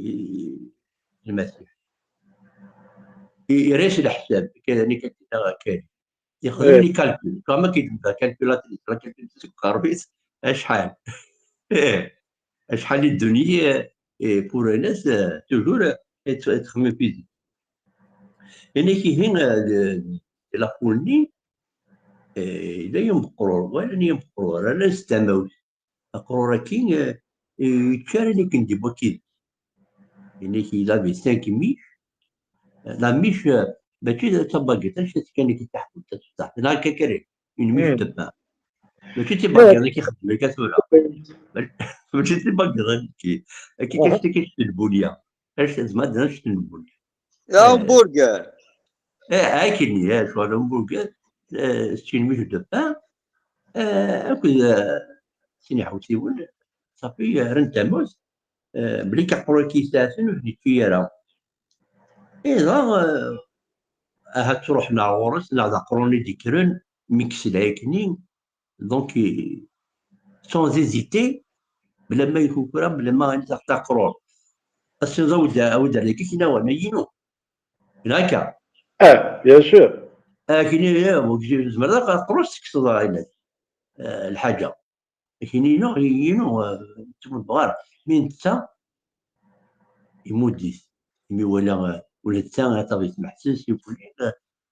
i Lmasiḥ. I-, yerra-yas leḥsab, kan, kan, kan. Yexdem les calculs. Comme akken yebda calculatrice, la calculatrice deg uqerru-is, acḥal? Eh, acḥal i ddunit, eh, pour Anas, eh, toujours, eh, yettxemmim physique. Yenna-k ihi, eh, d, d la foule-nni, eh, yella yiwen uqrur, walan yiwen uqrur, rran-as tamawt. Aqrur-agi, eh, yečča akken d wakid. Yenna-k il avait cinq miches. La miche, eh, mačči d tabagiṭ, acu kan i taḥbult, taṣeṭṭaḥt. Neɣ akka kan, une miche de pain. Mačči d tibagiḍ i k-ixeddmen akka tura. Mačči d tibagiḍ akka. Akka kan, acu kan, acu n lbulya. Acu tezmer ad d-nečč n lbulya. D hamburger. Eh, akken, eh, ccɣel hamburger, eh, c'est une miche de pain. Eh, akked eh, sin iḥewsiwen, ṣafi, eh, rran tamurt, eh, belli aqrur-agi yesɛa-ten ur ten-yečči ara. Ihi dɣa, eh, ahat ttruḥen ar ɣur-s, neɣ d aqrur-nni d-yekkren, mi yesla akkenni, donc, i- sans hésiter, bla ma ikukra, bla ma ayen taɣt aqrur. Ass-a, awi-d, awi-d ar dagi, kina wa, ma yinu. Neɣ akka? Ah, bien sûr. Akkenni, eh, tzemreḍ ad aqrur tekseḍ ɣayna, eh, lḥaǧa. Akkenni inu, inu, eh, ur ttmuddeɣ ara. Mi netta, imudd-it. Imi wala, eh, ula d ta, ata yetmeḥsas, yewwel,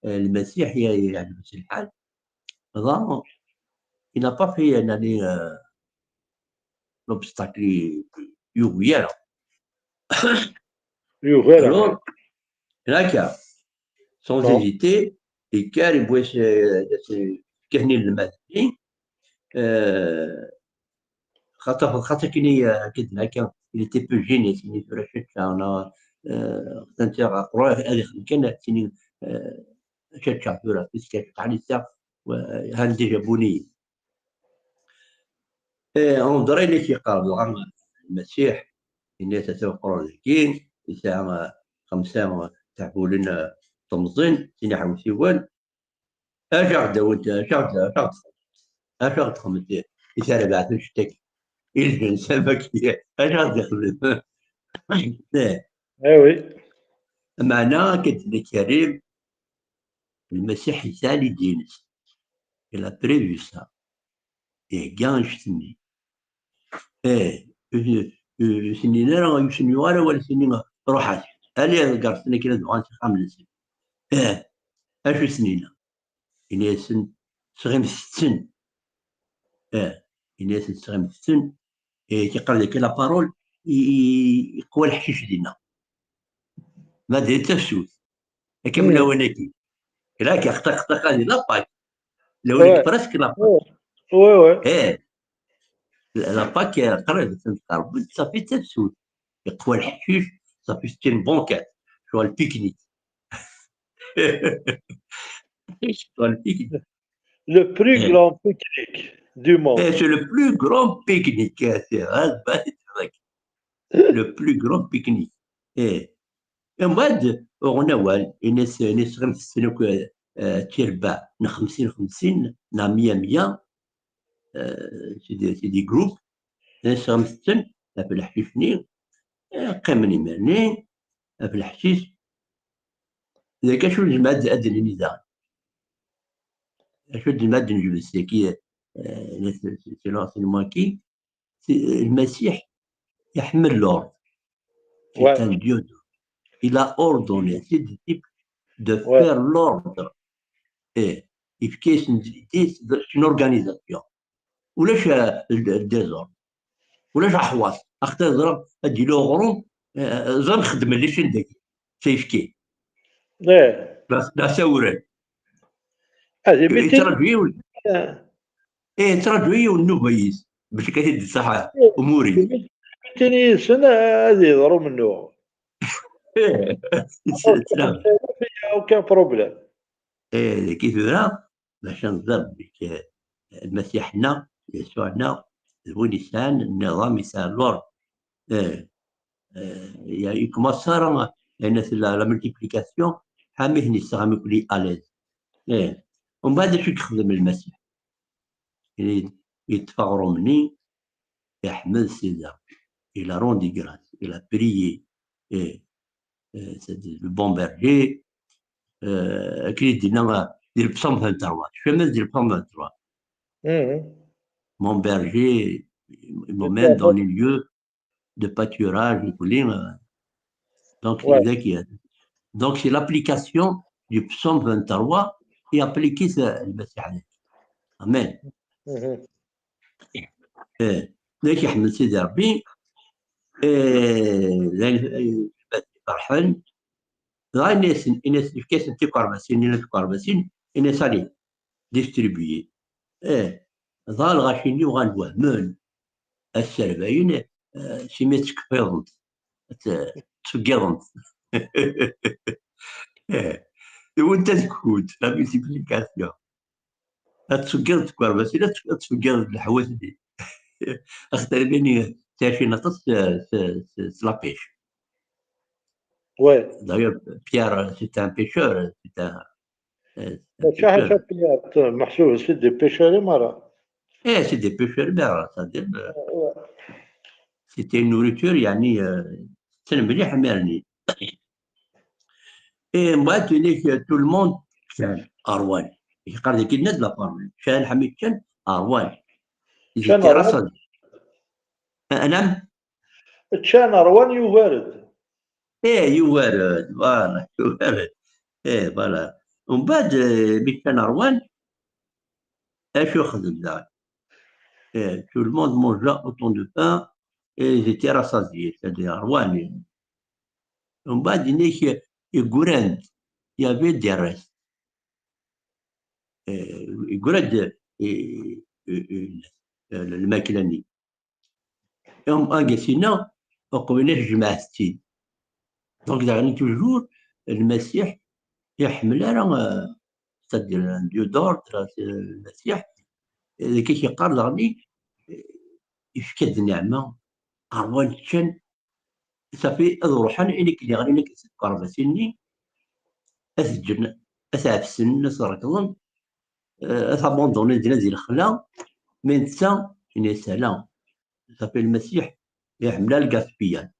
eh, Lmasiḥ, ya- yeɛjeb-as lḥal. Dɣa, il n'a pas fait, euh, l'obstacle, yugi ara. Yugi ara. Alors, là, sans hésiter, yekker, yewwi-as, euh, kehni lmad-nni, euh, xaṭer, xaṭer kini, euh, kid akka, il était peu gêné, sini tura cacca, neɣ, euh, xaṭer aqrur, ad ixdem kan, sini, euh, cacca, tura, puisque cacca, han déjà buni. Eh, André, la k-yeqqar dɣa Lmasiḥ, yenna-as ata uqrur dagi, yesɛa, eh, xemsa, eh, teɛbulen, eh, temẓin, sin iḥewsiwen. Acu aɣ-d-awint, acu aɣ-d, acu aɣ-d-, acu aɣ-d-xedment i terbaɛt n cettak? I lǧens am wagi, acu aɣ-d-ixdem? Eh, Eh oui. Meɛna, akka d-tenna Karim, Lmasiḥ yesɛa l'idée-ines. Il a prévu ça. Ihegga annect-nni. Eh, ur, ur, ur s-nnin ara, ur sen-yuɣ ara wala s-nnin, ruḥet. Ali ḍeggret-ten akken ad uɣalen s axxam-nsen. Eh, acu s-nnin? Ini-asen, sɣimet-ten. Eh, ini-asen, sɣimet-ten. Eh, yeqqar deg la parole, i, i, iqwa leḥcic dinna. Ma d tafsut. Akka Hmm. mlawan-agi. Là, yeqṭaq, yeqṭaq, di la Pâque. Lawan Ouais. Presque la Pâque. Oui, oui. Eh, la Pâque, eh, qrib, tqerreb, ça fait tafsut. Iqwa leḥcic, ça fait une banquette. Sur le pique-nique. Sur le pique-nique. Le plus Eh. grand pique-nique du monde. Eh, c'est le plus grand pique-nique, eh, c'est vrai, c'est vrai. Le plus grand pique-nique. Eh. Et moi, de, on a, ouais, une, une, une, une, euh, tirba, na خمسين خمسين, na مية مية, euh, c'est des, c'est des groupes, une, une, la الحشيشني, eh, قيمني مني, في الحشيش, ذاك شو الجماعة أدري نزار. شو الجماعة نجبد سيكي, euh, c'est, c'est, c'est moi qui, c'est, Lmasiḥ iḥemmel l'ordre. C'est Ouais. Un Dieu. Il a ordonné ses disciples de Ouais. Faire l'ordre. Eh, yefka-yasen-d l'idée, c'est une organisation. Ulac, euh, le, le désordre. Ulac aḥwaṣ. Axaṭer ẓriɣ ad d-yili uɣrum, euh, ẓriɣ xedmen les chaînes dagi. Safety. Eh. D asawren. Ad imitin. Yettraǧu yiwen. Eh, yettraǧu yiwen nnuba-is. Bac akka t-id-iṣaḥ umur-is. Imitin yid-sen ad yeḍru mennuɣ. Eh, yettnam. Il y a aucun problème. Eh, dagi tura, bac ad nẓer belli Lmasiḥ-nneɣ, Yasuɛ-nneɣ, d win yesɛan nniḍam, yesɛa l'ordre. Eh, eh, ya, il commence ara, ayen tella la multiplication, ḥamiten yesseɣam ikuli à l'aise. Eh, umbeɛd acu i yexdem Lmasiḥ? Yeṭṭef aɣrum-nni, iḥmed Sidi. Il a rendu grâce, il a prié. Eh, eh, c'est le bon berger. Eh, akken i d-yenna, eh, di le psaume vingt-trois. Tecfam di le psaume vingt-trois? Mhm. Mon berger, il m'emmène dans les lieux de pâturage, يقول لي, euh, donc, Ouais. c'est ça qui est. Donc, c'est l'application du psaume vingt-trois et appliquer ça, le Messie. Amen. Mhm. Eh, d ayen iḥemmel Sidi Ṛebbi, eh, d ayen, eh, ferḥen. Dɣa ini-asen, ini-asen, efk-asen tikerbasin, ini tikerbasin, ini-as, allez, distribuer. Eh, dɣa lɣaci-nni uɣalen wehmen, ad sserbayen, eh, simi ad ttkefiḍent, ad tt-, ttṣeggiḍent. Eh, d win tadkunt, la multiplication. Ad tfeggiḍ deg uɣerbaz, ad tfeggiḍ leḥwat-nni. Axaṭer imini ttɛicin aṭas s, s, s, s la pêche. Ouais. D'ailleurs, Pierre, c'est un pêcheur, c'est un. Mačči ḥaca Pierre, meḥsub c'est des pêcheurs merra. Eh, c'est des pêcheurs merra, c'est-à-dire. C'était une nourriture, يعني, tetten mliḥ imir-nni. Et moi, tu dis que tout le monde, كان أروان. يقال لك الناس لا بارول. كان حميد كان أروان. كان أروان. أنا. كان أروان يوارد. ايه، يوارد، voilà، يوارد. ايه، voilà. ومن بعد، آه، ملي كان أروان، اش يخدم دار؟ ايه، tout le monde mangeait autant de pain et ils étaient rassasiés, c'est-à-dire أروان. ومن بعد، هناك يقران، il y avait des restes. ايه، يقران، ايه، ايه، ايه، الماكلة-ني. Am agasina, uqbel ad jemɛet-tt-id. Donc, daɣen, toujours, Lmasiḥ, iḥemmel ara, euh, c'est-à-dire, un Dieu d'ordre, euh, Lmasiḥ, deg i k-yeqqar daɣen, euh, yefka-d nneɛma, ṛwan ččan, safi, ad ruḥen, ayen akken yeɣlin akken seg uɣerbaz-nni, ad t-ǧǧen, ad t-ɛefsen, ad t-rekḍen, euh, ad t-abandonner, ad d-, ad d-, di lexla, mais netta, yenna-yas ala. Safi Lmasiḥ iḥemmel le gaspillage.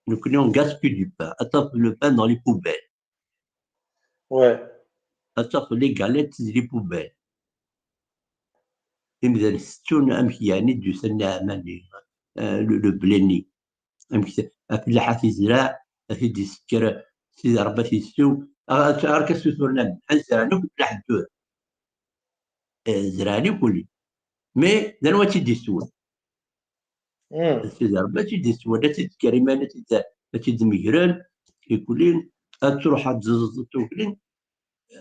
Nekkni on gaspille du pain. Ad tafeḍ le pain dans les poubelles. Ouais. Ad tafeḍ les galettes di les poubelles. Imdanen tettun amek yeɛni d-yusa nneɛma-nni, euh, le, le blé-nni. Amek t-, afellaḥ ad t-izreɛ, ad t-id-isekker, Sidi Ṛebbi ad t-issew. Ar ka ssuturen amen, ad zerɛen akk afellaḥ n tura. Eh, zerɛen ikuli. Mais d anwa ad tt-id-iswen? Sidi Ṛebbi ad tt-id-iswen, ad tt-id-kker iman, ad tt-id-, ad tt-id-megren, ikuli, ad truḥ ad tzeẓẓeḍ tukli,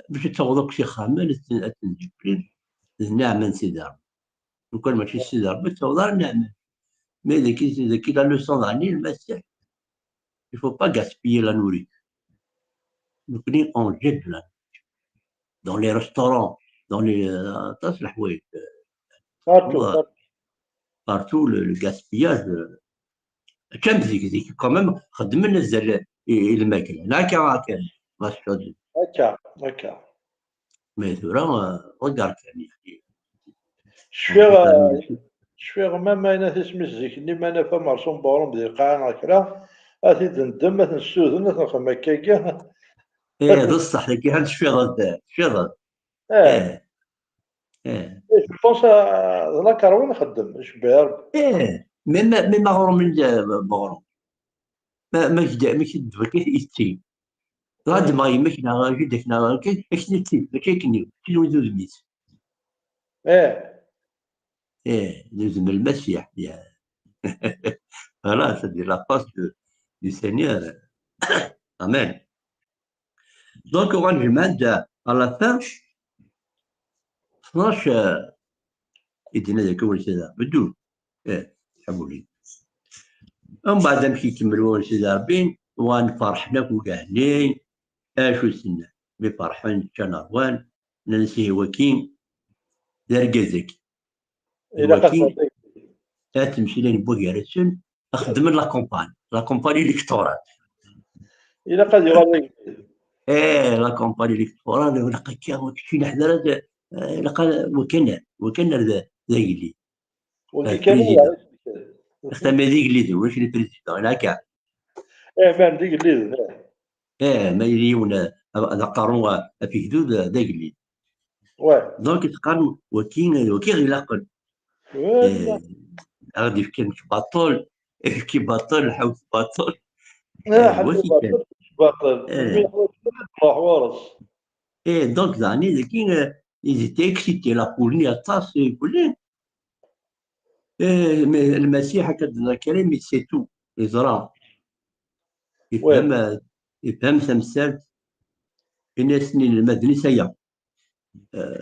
bac ad taweḍ akk s ixxamen, ad ten-, ad ten-id-ikuli, d nneɛma n Sidi Ṛebbi. Lukan mačči s Sidi Ṛebbi, ur taweḍ ara nneɛma. Mais dagi, dagi la leçon daɣen i Lmasiḥ. Il faut pas gaspiller la nourriture. Nekkni, on jette de la nourriture. Dans les restaurants, dans les, euh, aṭas n leḥwayeǧ, euh, Partout, partout. Partout, le, le gaspillage, euh, كان zik, zik, quand même, xeddmen azal i, i lmakla. Akka, akka, ma tecfiḍ. Akka, akka. Mais tura, euh, regarde kan, يعني. Cfiɣ, euh, cfiɣ ma, ma yenna tismi zik-nni, ma naf amerṣum n uɣrum di lqaɛa neɣ kra, ad t-id-neddem, ad t-nessuden, ad t-nexdem akkagi. Eh, d ṣṣeḥ, dagi, ha, tecfiḍ, tecfiḍ. Eh. Eh. Eh, je pense, euh, d la karwin nxeddem, je perds. Eh, même, même aɣrum n, euh, uɣrum. Ma, ma k-d-, ma k-d-, ma k-yetti. Ɣad ma yemma-k neɣ jida-k neɣ akken, akken yetti, mačči akken, mačči d win d udem-is. Eh. Eh, d udem n Lmasiḥ, ya. Voilà, c'est-à-dire la face de, du Seigneur. Amen. Donc, on va demander à la fin, tnac, euh, i d-yenna deg awal Sidi Ṛebbi, beddu. Eh, ḥewli. Umbeɛd amek ikemmel wawal Sidi Ṛebbi, wan ferḥen akk ugahni, acu s-nnan? Mi ferḥen, ččan ṛwan, nnan-as ihi waki, d argaz-agi. Ilaq ad ttmeslayen n wagar-asen, xedmen la campagne, la campagne électorale. Ilaq ad yuɣal d agellid. Eh, la campagne électorale, ilaq akka, ur keččini ḥder ad, eh, ilaq ad, wakan, wakan ar d, d agellid. Wagi kan. Xaṭer ma d igelliden, ulac le président, ilaq akka. Eh, man d igelliden, eh. Eh, ma yili yiwen, eh, d aqerru, eh, afegdud, eh, d agellid. Ouais. Donc, teqqarem, waki, waki ɣ-ilaqen. Eh, ad ɣ-d-ifken kečč baṭel, kečč baṭel, ḥewwes baṭel. Eh, ḥewwes baṭel, kečč baṭel. Eh. Mi ḥewwes baṭel, ḥewwes. Eh, donc, daɣen, dagi, eh, ils étaient excités, la foule-nni aṭas, eh, kulli. Eh, mais Lmasiḥ akka d-, Karim, il sait tout, yeẓra. Yefhem, eh, yefhem tamsalt, ini-asen i inelmaden-is aya. Eh,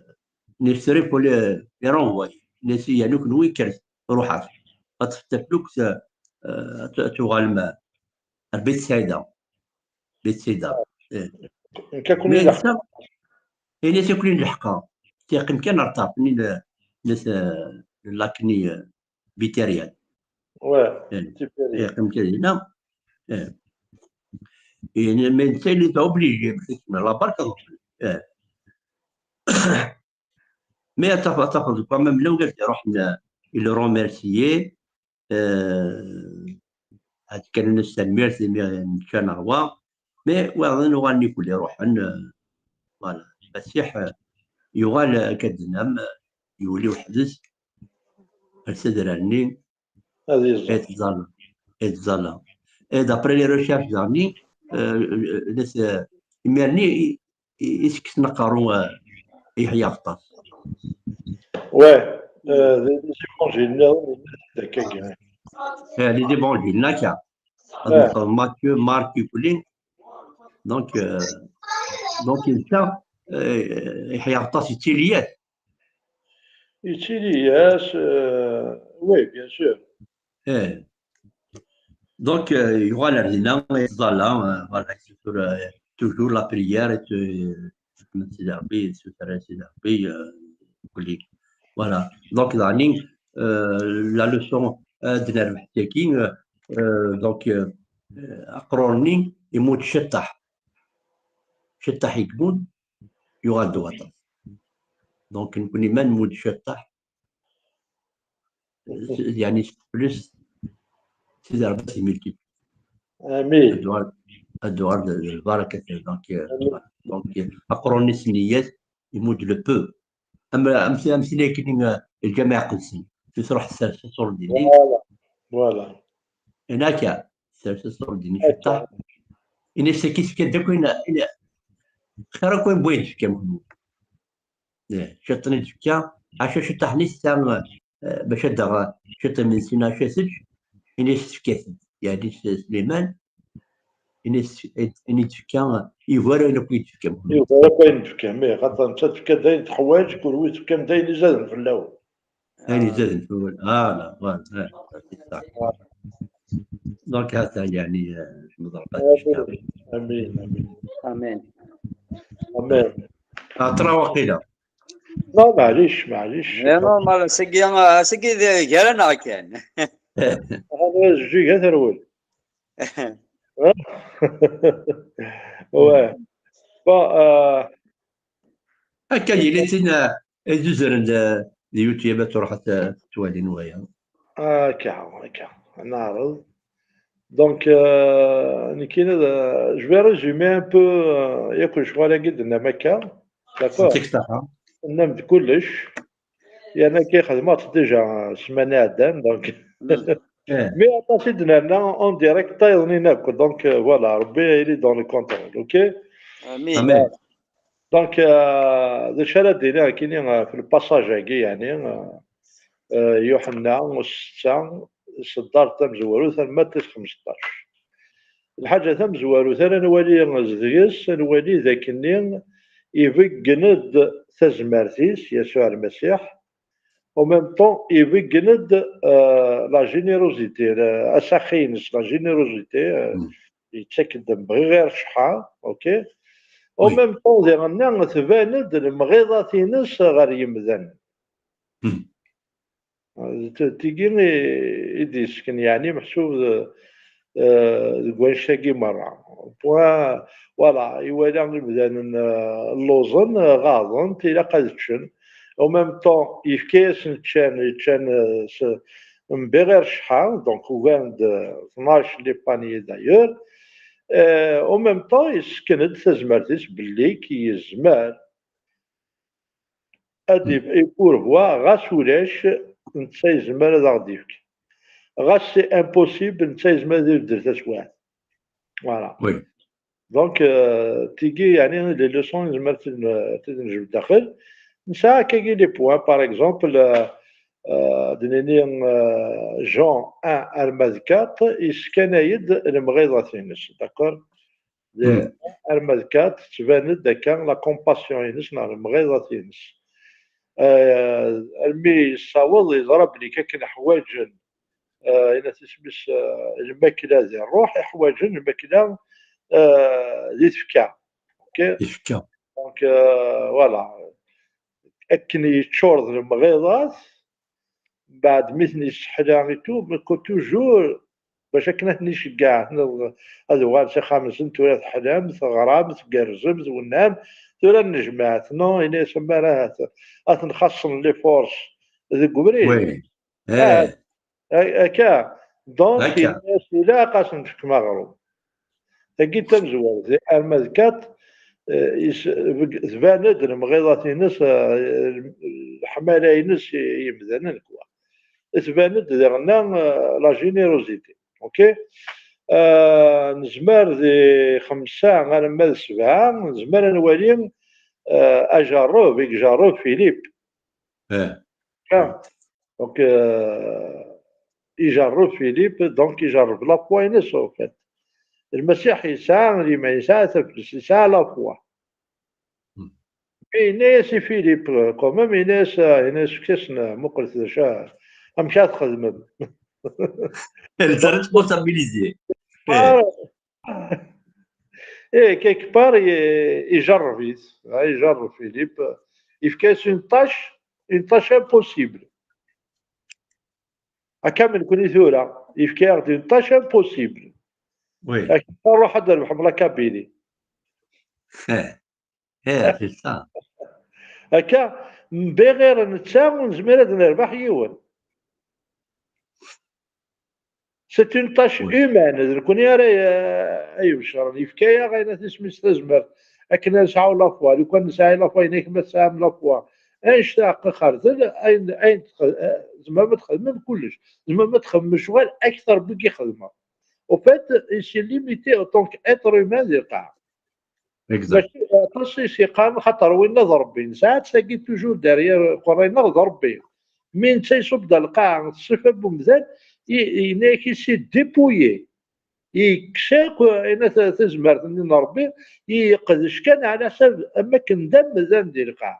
nirtiri pour les, les renvoyer. Nirtiri, yani, kenwi kkret, ruḥet. Ad teftet taflukt, eh, ad tu-, ad tuɣalem ar Betsayda. Betsayda. Eh. Nekk ad ken-leḥqeɣ. Ini-as ad ken-leḥqeɣ. Yeqqim kan ar ṭṭerf-nni n, n, n lakni, euh, bitériel. Ouais, Eh, Tibériel. Yeqqim kan dinna. Eh. Et, mais netta il est obligé, parce que la barque, eh. Mais ad tafeḍ, ad tafeḍ quand même, là, il le remercier, euh, ad kkanen s tanemmirt imi nečča neɣwa, mais wayeḍ-nni uɣalen ikul iruḥen, euh, voilà. Masiḥ, euh, yuɣal, euh, akka d-tennam, euh, yuli weḥd-s ar tadrar-nni, Ad yeẓẓel. Yettẓalla. Yettẓalla. Et d'après les recherches daɣen, euh, les, euh, imir-nni i, i, i s-kksen aqerru, euh, i Yeḥya Aɣeṭṭas. Ouais, euh, les évangiles, là, d'accord. Eh, les évangiles, naka. Ouais. Matthieu, Marc, Luc. Donc, euh, donc, il tient, euh, Yeḥya Aɣeṭṭas yettili-as. Yettili-as, euh, oui, bien sûr. Eh. Donc, euh, yuɣal ar dinna, yettẓalla, euh, voilà, toujours, euh, toujours la prière, et, euh, Sidi Ṛebbi, yessuter-as Sidi Ṛebbi, euh, voilà. Donc, daɣen, euh, la leçon, euh, d-nerbeḥ tagi, euh, euh, donc, euh, euh, aqrur-nni imudd ciṭṭaḥ. Ciṭṭaḥ i imudd, yuɣal d waṭas. Donc, nekkni ma nmudd ciṭṭaḥ, يعني plus, Sidi Ṛebbi ad t-imilki. Amin. Ad tuɣal, ad tuɣal d, d lbaraka. Donc, euh, Amin. Donc, euh, aqrur-nni s nniyat, imudd le peu. Am, am, am tin akken, euh, lǧameɛ iqedsen. Tu truḥ tessers-as ordini. Voilà. Voilà. Naka, tessers-as ordini ciṭṭaḥ. Ini-as akka i tefka-d akk ayen, ayen, xir akk ayen n wayen tefkam kenwi. Eh, ciṭṭ-nni d-tefka, ɛaca ciṭṭaḥ-nni tessa, eh, bac ad d-taɣ ciṭṭ imensi neɣ acu ad tečč, ini-as tefka-t-id. Yeɛni s-, Sliman, ini-as, ini-as tefka, yugar ayen akk i d-tefkam. Yugar akk ayen d-tefkam, ih, xaṭer netta tefka-d ayen teḥwaǧ, kunwi tefkam-d ayen izaden fell-awen. Ayen izaden fell-awen. Ah, la, voilà, ah, c'est ça. Donc, ha-t-a, yeɛni, eh, neḍra. Amin, amin. Amin. Amin. Atra waqila. Non, maɛlic, maɛlic. Mais normal, sagi, ah, sagi d gar-aneɣ kan. Hada zǧiga terwel. Ouais. Bon, euh, Akka yili tin, eh, ay d-uzren d, d YouTube ad truḥ ad t-, ad t-twalin waya. Akka, akka. Neɛreḍ. Donc, euh, nekkini, euh, je vais résumer un peu, euh, yak lecɣal-agi d-tennam akka. D'accord? Zik ṣaḥa. Tennam-d kullec. Yerna akka xedmeɣ-tt déjà ssmana iɛeddan, donc. Eh, Mais aṭas i d-nerna en direct, tayeḍnin akk. Donc, euh, voilà, Rebbi il est dans le contrôle, ok? Amin. Amin. Donc, euh, d acu ara d-iniɣ nekkini, euh, fi lpassage-agi, yeɛni, euh, euh, Yuḥenna setta, ṣṣeddart tamezwarut, arma tis xmesṭac. Lḥaǧa tamezwarut ara nwali deg-s, ad nwali d akken-nni ibeggen-d tazmert-is, Yasuɛ Lmasiḥ, en même temps, ibeggen-d, euh, la générosité, la, asaxi-ines, la générosité, euh, Mm. yettak-d, bɣiɣ ar cḥa, ok? En Oui. Même temps, diɣenna, tban-d lemɣiḍat-ines ɣer yemdanen. Mm. D t-, tigi i, i d-yessken, yeɛni, meḥsub d, euh, deg wannect-agi merra. Point, voilà, iwala imdanen, euh, lluẓen, euh, ɣaḍen, ilaq ad ččen. En même temps, yefka-yasen ččan, ččan, euh, s, mbiɣ ar cḥa, donc ugaren-d, euh, tnac les paniers d'ailleurs. Euh, en même temps, yessken-d tazmert-is belli ki yezmer ad d-yefk i pourvoi, ɣas ulac, netta yezmer ad aɣ-d-yefk. Ɣas c'est impossible, netta yezmer ad ibeddel taswiɛt. Voilà. Oui. Donc, euh, tigi, yeɛni, les leçons, nezmer ad t-, ad t-nejbed daxel. Nesɛa akkagi les points, par exemple, euh, euh, ad d-nini, euh, Jean un arma d quatre, yeskanay-d lemɣiḍat-ines, d'accord? De Mm. arma d quatre, tettban-d akka la compassion-ines neɣ lemɣiḍat-ines. Euh, almi yessaweḍ, yeẓra belli akken ḥwaǧen, euh, yenna-t isem-is, euh, lmakla di ṛṛuḥ, ḥwaǧen lmakla, euh, di tfekka. Ok? Yefka. Donc, euh, voilà. akken yeččur d lemɣiḍat, mbeɛd mi ten-yesseḥla i tout, mais que toujours, bac akken ad ten-iceggeɛ, ad uɣal s axxam-nsen, tura teḥlam, teɣram, tgerrzem, twennam, tura nejmeɛ-t, non, ini-as, amar ahat, ad ten-xaṣṣen les forces deg ubrid. Oui. Eh. Akka. Donc, akka. Ini-as, ilaq ad sen-tefkem aɣrum. Tagi d tamezwarut, arma d quatre, eh, is-, tban-d lemɣiḍat-ines, eh, leḥmala-ines i yimdanen, quoi. Tban-d diɣenna, eh, la générosité. Ok? Eh, nezmer di xemsa arma d sebɛa, nezmer ad nwali, eh, ajerrub i ijerrub Philippe. Eh. Donc, euh, ijerreb Philippe, donc ijerreb la foi-ines, en fait. Lmasiḥ yesɛa liman, yesɛa taflest, yesɛa la foi. Hmm. Mais yenna-yas i Philippe, euh, quand même, yenna-yas, euh, yenna-yas, fket-asen, euh, muqlet d acu, amek ara txedmem. Une responsabilité. Ah, eh, quelque part, i-, ijerreb-it, ah, ijerreb Philippe, yefka-yas une tâche, une tâche impossible. Akka am nekni tura, yefka-yaɣ-d une tâche impossible. Oui. Akka, ruḥ ad d-trebḥem la Kabylie. Eh, c'est ça. Akka, bɣir netta ur nezmir ad nerbeḥ yiwen. C'est une tâche humaine. D nekkni ara, eh, ay ibecren. Yefka-yaɣ ayen at isem-is tazmert. Akken ad nesɛu la foi. Lukan nesɛi la foi, yenna-k ma tesɛam la foi. Annect-a aqaxertel, ayen, ayen tx-, eh, tzemrem ad txedmem kullec. Tzemrem ad txedmem lecɣal akteṛ n wigi xedmeɣ. Au fait, il s'est limité en tant qu'être humain di lqaɛa. Exact. Mačči aṭas i s-yeqqaren, xaṭer winna d Ṛebbi. Nesɛa-tt tagi toujours derrière, qerray-nneɣ d Ṛebbi. Mi netta iṣubb-d ar lqaɛa, ṣṣifa n umdan, i, yenna-yak, il s'est dépouillé. Yekkes akk, yenna, ta-, tazmert-nni n Ṛebbi, yeqdec kan ɛla ḥsab am wakken d amdan di lqaɛa.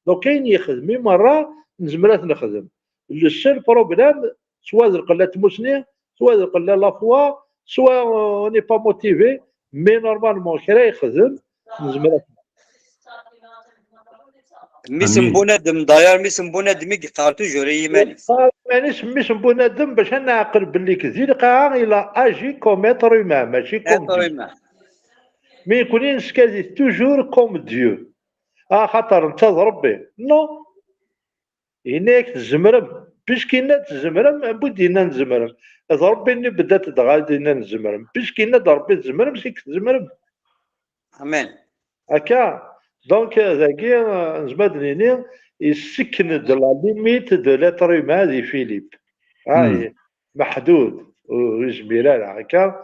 Donc, ayen yexdem i merra, nezmer ad t-nexdem. Le seul problème, soit d lqella n tmusni, soit d lqella n la foi, soit on n'est pas motivé, mais normalement, kra yexdem, nezmer ad t-nexdem. Mmi-s n bunadem, d'ailleurs, mmi-s n bunadem i yeqqar toujours i yiman-is. Yeqqar i yiman-is, mmi-s n bunadem, bac ad neɛqel belli di lqaɛa, il a agi comme être humain, mačči comme Dieu. Être humain. Mi nekkni neskaddeb toujours comme Dieu. Axaṭer netta d Ṛebbi. Non. Yenna-yak tzemrem. Puisque yenna-d tzemrem, anwa i d-yennan tzemrem? D Ṛebbi-nni beddat dɣa i d-yennan tzemrem. Puisque yenna-d Ṛebbi tzemrem, c'est que tzemrem. Amen. Akka, donc, euh, dagi, euh, nezmer ad nini, yessken-d la limite de l'être humain di Philippe. Ah, hmm. Meḥdud, ur yezmir ara, akka.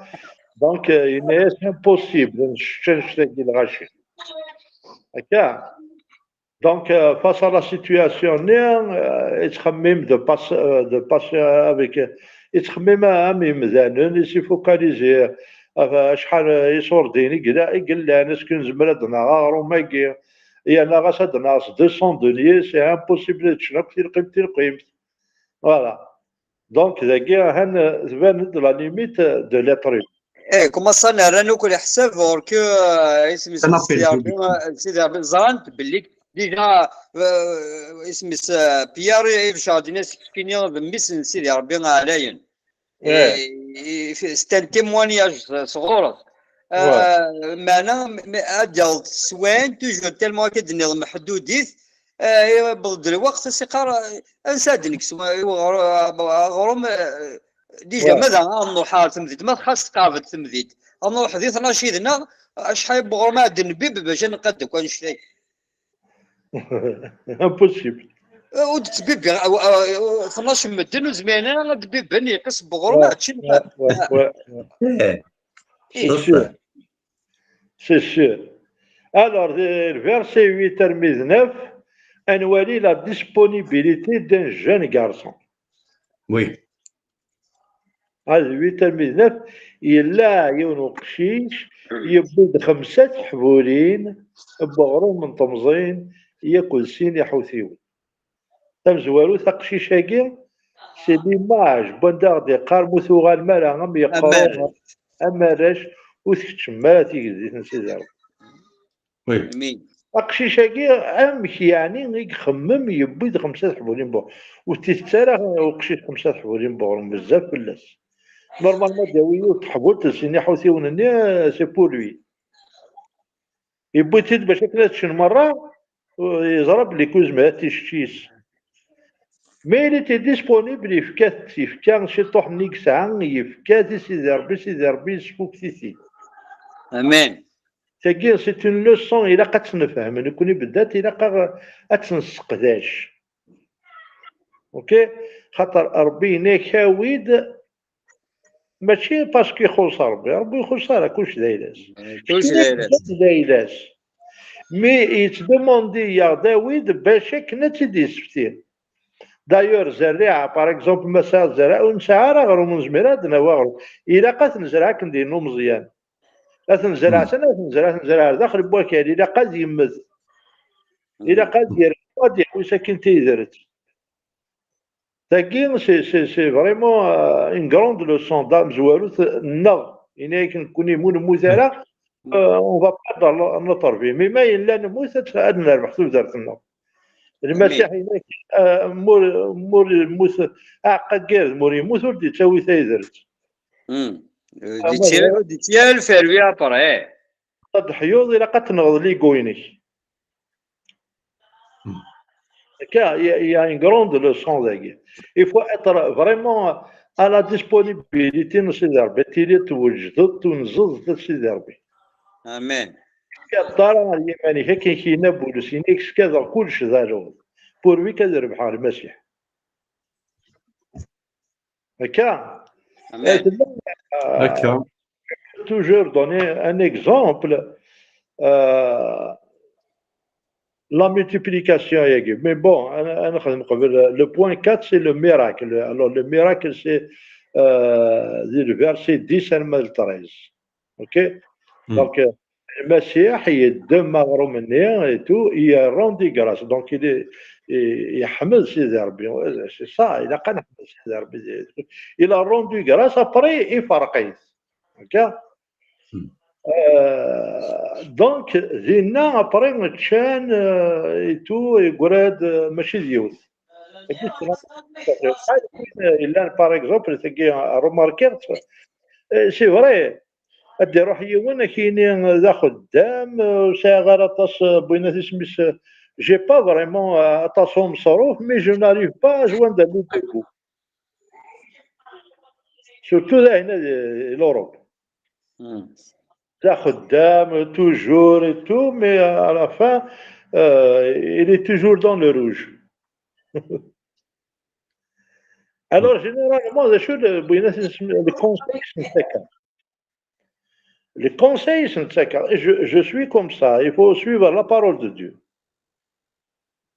Donc, euh, yenna-yas impossible, nečča annect-agi lɣaci. Akka. Donc, euh, face à la situation-nni, euh, yettxemmim de passer, euh, de passer avec, euh, yettxemmim am yimdanen, il s'est focalisé, euh, acḥal, euh, iṣurdiyen i yella, i yellan, est-ce que nezmer ad naɣ aɣrum-agi, yerna ɣas ad naɣ s deux cents deniers, c'est impossible ad ččen akk tilqimt, tilqimt. Voilà. Donc, dagi, ahan, tban-d la limite de l'être humain. Eh, commençant nerra akk leḥsab, or que, euh, isem-is Sidi Rebbi, euh, Sidi Rebbi, ẓrant belli déjà, euh, isem-is, euh, Pierre ibeccer-d ini-as keččini d mmi-s n Sidi Rebbi ɛlayen. Eh. Et, et c'est un témoignage sɣur-s. Euh, meɛna, ad d-yaweḍ s wayen, toujours tellement akka d-tenniḍ meḥdudit, Eh, yewweḍ-d lweqt, as-iqqar, eh, ansa ad nekkes wa-, i uɣru-, aɣrum, eh, déjà, ma da ad nruḥ ɣer temdint, ma xas tqerreb-d temdint, ad nruḥ di tnac yid-neɣ, acḥal n weɣrum ad d-nbibb bac ad neqqad akk annect-a? Impossible. Eh, ur d-ttbibbiɣ, eh, eh, tnac n medden ur zmiren ara ad bibben, yeqqes n weɣrum ad ččen. Ouais, ouais, ouais, ouais. Eh. C'est sûr. C'est sûr. Alors, euh, le verset huit armi d neuf, ad nwali la disponibilité d'un jeune garçon. Oui. Ad huit armi d neuf, yella yiwen uqcic, yewwi-d xemsa teḥbulin n weɣrum n temẓin, yakk d sin iḥutiwen. Tamezwarut, aqcic-agi, c'est l'image n wanda ɣ-d-iqqar, mu tuɣalem ara am yeqrur, am arrac, ur tkeččmem ara tigejdit n Sidi Ṛebbi. Oui. Aqcic-agi, amek yeɛni i ixemmem yewwi-d xemsa teḥbulin n uɣrum? Ur t-itett ara uqcic xemsa teḥbulin n uɣrum, bezzaf fell-as. Normalement, ad d-yawi yiwet teḥbult, sin iḥutiwen-nni, c'est pour lui. Yewwi-tt-id bac akken ad ččen merra, yeẓra belli ur yezmir ad t-ičč yis. Mais il était disponible, yefka-t, yefka ciṭuḥ-nni i yesɛa, yefka-t i Sidi Ṛebbi, Sidi Ṛebbi yesfukti-t-id. Amen. Tagi, c'est une leçon, ilaq ad tt-nefhem, nekkni beddat, ilaq ad, ad tt-nesseqdac. Ok? Xaṭer Ṛebbi yenna-k awi-d, mačči parce que ixuṣṣ Ṛebbi, Ṛebbi ur ixuṣṣ ara, kullec d ayla-s. Kullec d ayla-s. D ayla-s. Mi yettdemandi-yaɣ-d awi-d bac akken ad tt-id-yessefti. D'ailleurs, zerriɛa, par exemple, ma sɛiɣ zerriɛa, ur nesɛi ara aɣrum, ur nezmir ara ad d-nawi aɣrum. Ilaq ad t-nezreɛ akken d-yenna umeẓyan. Ad t-nezreɛ sani, ad t-nezreɛ, ad t-nezreɛ ar daxel n wakal, ilaq ad yemmet. Ilaq ad yerfu, ad yeḥwi sakin tidret. Tagi, c'est, c'est, c'est vraiment, euh, une grande leçon tamezwarut-nneɣ. Yenna-yak nekkni mu nemmut ara, euh, on va perdre no-, notre vie. Mais ma yella nemmut, ad, ad nerbeḥ tudert-nneɣ. Lmasiḥ yenna-yak, euh, mur, mur yemmut, aɛeqqa n yired, mur yemmut, ur d-yettawi taydert. Di tiel, di tiel ferwi après. Ad teḥyuḍ, ilaq ad tenɣeḍ l'ego-inek. Akka, il y a, il y a une grande leçon dagi. Il faut être vraiment à la disponibilité n Sidi Ṛebbi, ad tiliḍ twejdeḍ, tunzeḍ d Sidi Ṛebbi. Amen. Teskadeḍ ara ar yiman-ik, akken k-yenna Bulus, yenna-k skadeɣ kullec d aluɣ, pourvu ad rebḥeɣ Lmasiḥ. Akka. Amen. Toujours donner un exemple, euh, la multiplication-agi. Mais bon, ad, ad nexdem qbel. Le point quatre, c'est le miracle. Alors, le miracle, c'est, euh, le verset dix arma d treize. Ok? Donc, euh, Lmasiḥ yeddem aɣrum-nni et tout, il a rendu grâce. Donc, il est, il, yeḥmed Sidi Ṛebbi. C'est ça, ilaq ad neḥmed Sidi Ṛebbi. Il a rendu grâce, après, iferq-it. Ok? Euh, donc, dinna, après, ččan, euh, et tout, yeggra-d, euh, mačči d yiwet. Yellan, par exemple, tagi, remarquer, euh, c'est vrai, ad d-iruḥ yiwen, ad k-yini d axeddam, euh, ur sɛiɣ ara aṭas, euh, n winat isem-is, euh, j'ai pas vraiment, euh, aṭas umeṣruf, mais je n'arrive pas à joindre le but. Surtout dahin, euh, l'Europe. D axeddam, toujours et tout, mais à la fin, euh, il est toujours dans le rouge. Alors, généralement, d acu le, le conseil, c'est ça. Le conseil, c'est ça. Je, je suis comme ça. Il faut suivre la parole de Dieu.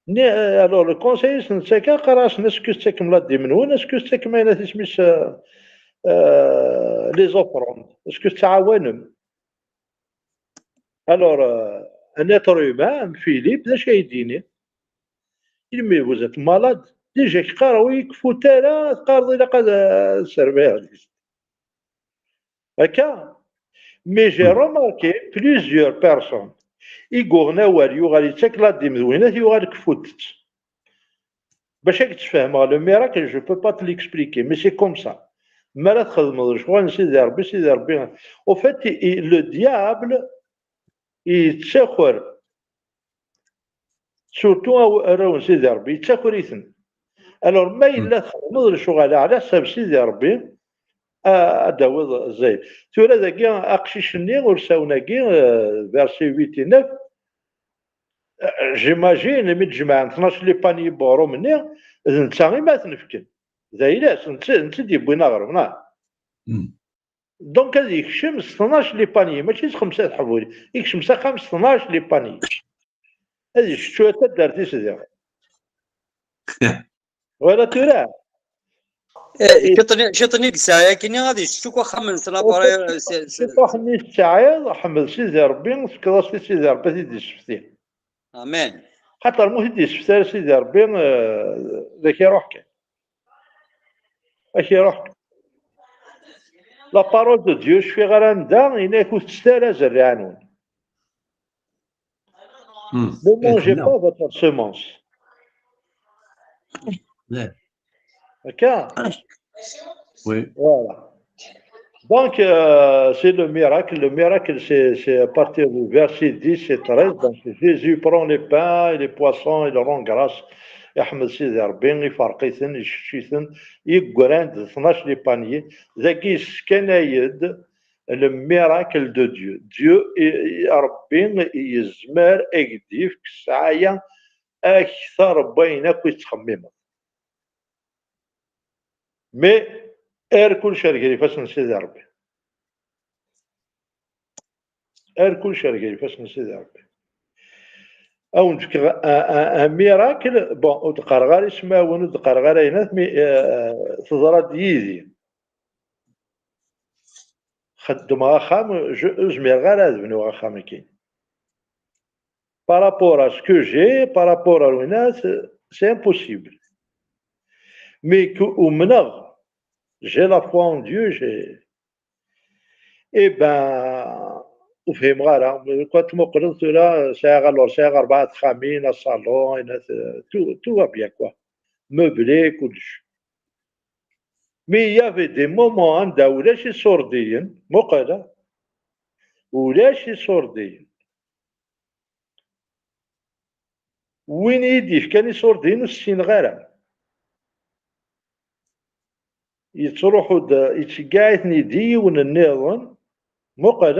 Ni, euh, alors, le conseil, c'est ça. Qqareɣ-asen, est-ce que tettakem la dîme-nwen, est-ce que tettakem ayen isem-is, euh, euh, les offrandes, est-ce que tettɛawanem? Alors, euh, un être humain, am Philippe, d acu ay d-yini? Il dit, mais vous êtes malade. Déjà, qqareɣ ur yekfut ara, teqqareḍ ilaq ad, euh, serbiɣ. Akka. Mais j'ai remarqué plusieurs personnes i yuɣen awal, yuɣal yettak la dîme d winat, yuɣal kfut-tt. Bac ad k-d-sfehmeɣ, le miracle, je peux pas te l'expliquer, mais c'est comme ça. Mi ara txedmeḍ lecɣal n Sidi Ṛebbi, Sidi Ṛebbi, au fait, i, i, le diable yettaker, surtout aw-, arraw n Sidi Ṛebbi, yettaker-iten. Alors, ma yella txedmeḍ lecɣal ɛla ḥsab Sidi Ṛebbi, a, ad d-tawiḍ zzayed. Tura dagi, aqcic-nni, ursawen-agi, euh, verset huit et neuf, euh, j'imagine, mi d-jemɛen tnac les paniers n uɣrum-nni, d netta i ma ten-fken. D ayla-s, netta, netta i d-yewwin aɣrum, neɣ? Donc, ad yekcem s tnac les paniers, mačči s xemsa teḥbulin. Yekcem s axxam s tnac les paniers. Ad yečču taddart-is diɣ. Wala tura. Eh, ciṭ-nni, ciṭ-nni i yesɛa akkenni, ad yečču akk axxam-nsen, après, euh, c'est, c'est, Ciṭuḥ-nni tesɛiḍ, ḥmed Sidi Ṛebbi, tefkeḍ-as i Sidi Ṛebbi ad t-id-yessefti. Amen. Xaṭer ma ur t-id-yessefti ara Sidi Ṛebbi, euh, d ak iruḥ kan. Ak iruḥ kan. La parole de Dieu, cfiɣ ara anda, yenna-yak ur tettet ara zerriɛa-nwen. Hmm. Ne mangez pas votre semence. D'accord. Oui. Voilà. Donc, euh, c'est le miracle. Le miracle, c'est à partir du verset dix et treize. Donc, Jésus prend les pains et les poissons, il rend grâce. Iḥmed Sidi Rebbi, iferq-iten, icečč-iten, yeggran-d tnac les paniers. Dagi yeskanay-d le miracle de Dieu. Dieu, Rebbi yezmer ad k-d-yefk ssɛaya akter n wayen akk i tettxemmimeḍ. Mais ar kullec ar gar ifassen n Sidi Rebbi. Ar kullec ar gar ifassen n Sidi Rebbi. Ad wen-d-fkeɣ un miracle, bon, ur d-qqareɣ ara ismawen, ur d-qqareɣ ara ayennat, mi euh, teḍra-d yid-i. Xeddmeɣ axxam, ur zmireɣ ara ad bnuɣ axxam-agi. Par rapport à ce que j'ai, par rapport à winna, c'est impossible. Mais que umneɣ, j'ai la foi en Dieu, j'ai eh ben, ur fhimeɣ ara. Quand tmuqleḍ tura, sɛiɣ alors, sɛiɣ rebɛa texxamin, asalon, tout, tout va bien quoi. Meublé, kullec. Mais il y avait des moments anda ulac iṣurdiyen, muqel, ulac iṣurdiyen. Win i yi-d-yefkan iṣurdiyen ur ssineɣ ara. Yettruḥu-d, yettceggiɛ-iten-id i yiwen nniḍen, muqel,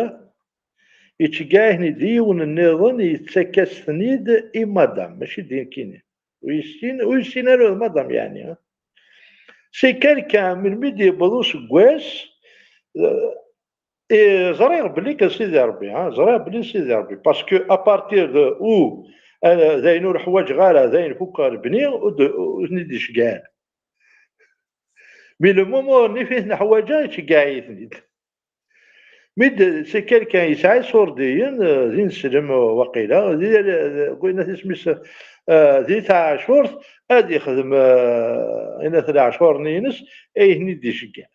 yettceggiɛ-iten-id i yiwen nniḍen, yettak-as-ten-id i madam, mačči d nekkini. Ur yessin, ur yessin ara d madam, yeɛni. C'est quelqu'un, melmi d-yewweḍ useggas, eh, Et ẓriɣ belli que Sidi Rebbi, hein, ẓriɣ belli Sidi Rebbi, parce que à partir de où, euh, d ayen ur ḥwaǧeɣ ara, d ayen fukkeɣ lebni, ur d-, ur ten-id-iceggeɛ. Mais le moment-nni fi ten-ḥwaǧeɣ, iceggeɛ-iyi-ten-id. Mi d, c'est quelqu'un yesɛa iṣurdiyen, euh, d ineslem, euh, waqila, di, di, di, di taɛacurt, ad yexdem, euh, inat leɛcur-nni-ines, ay ten-id-iceggeɛ.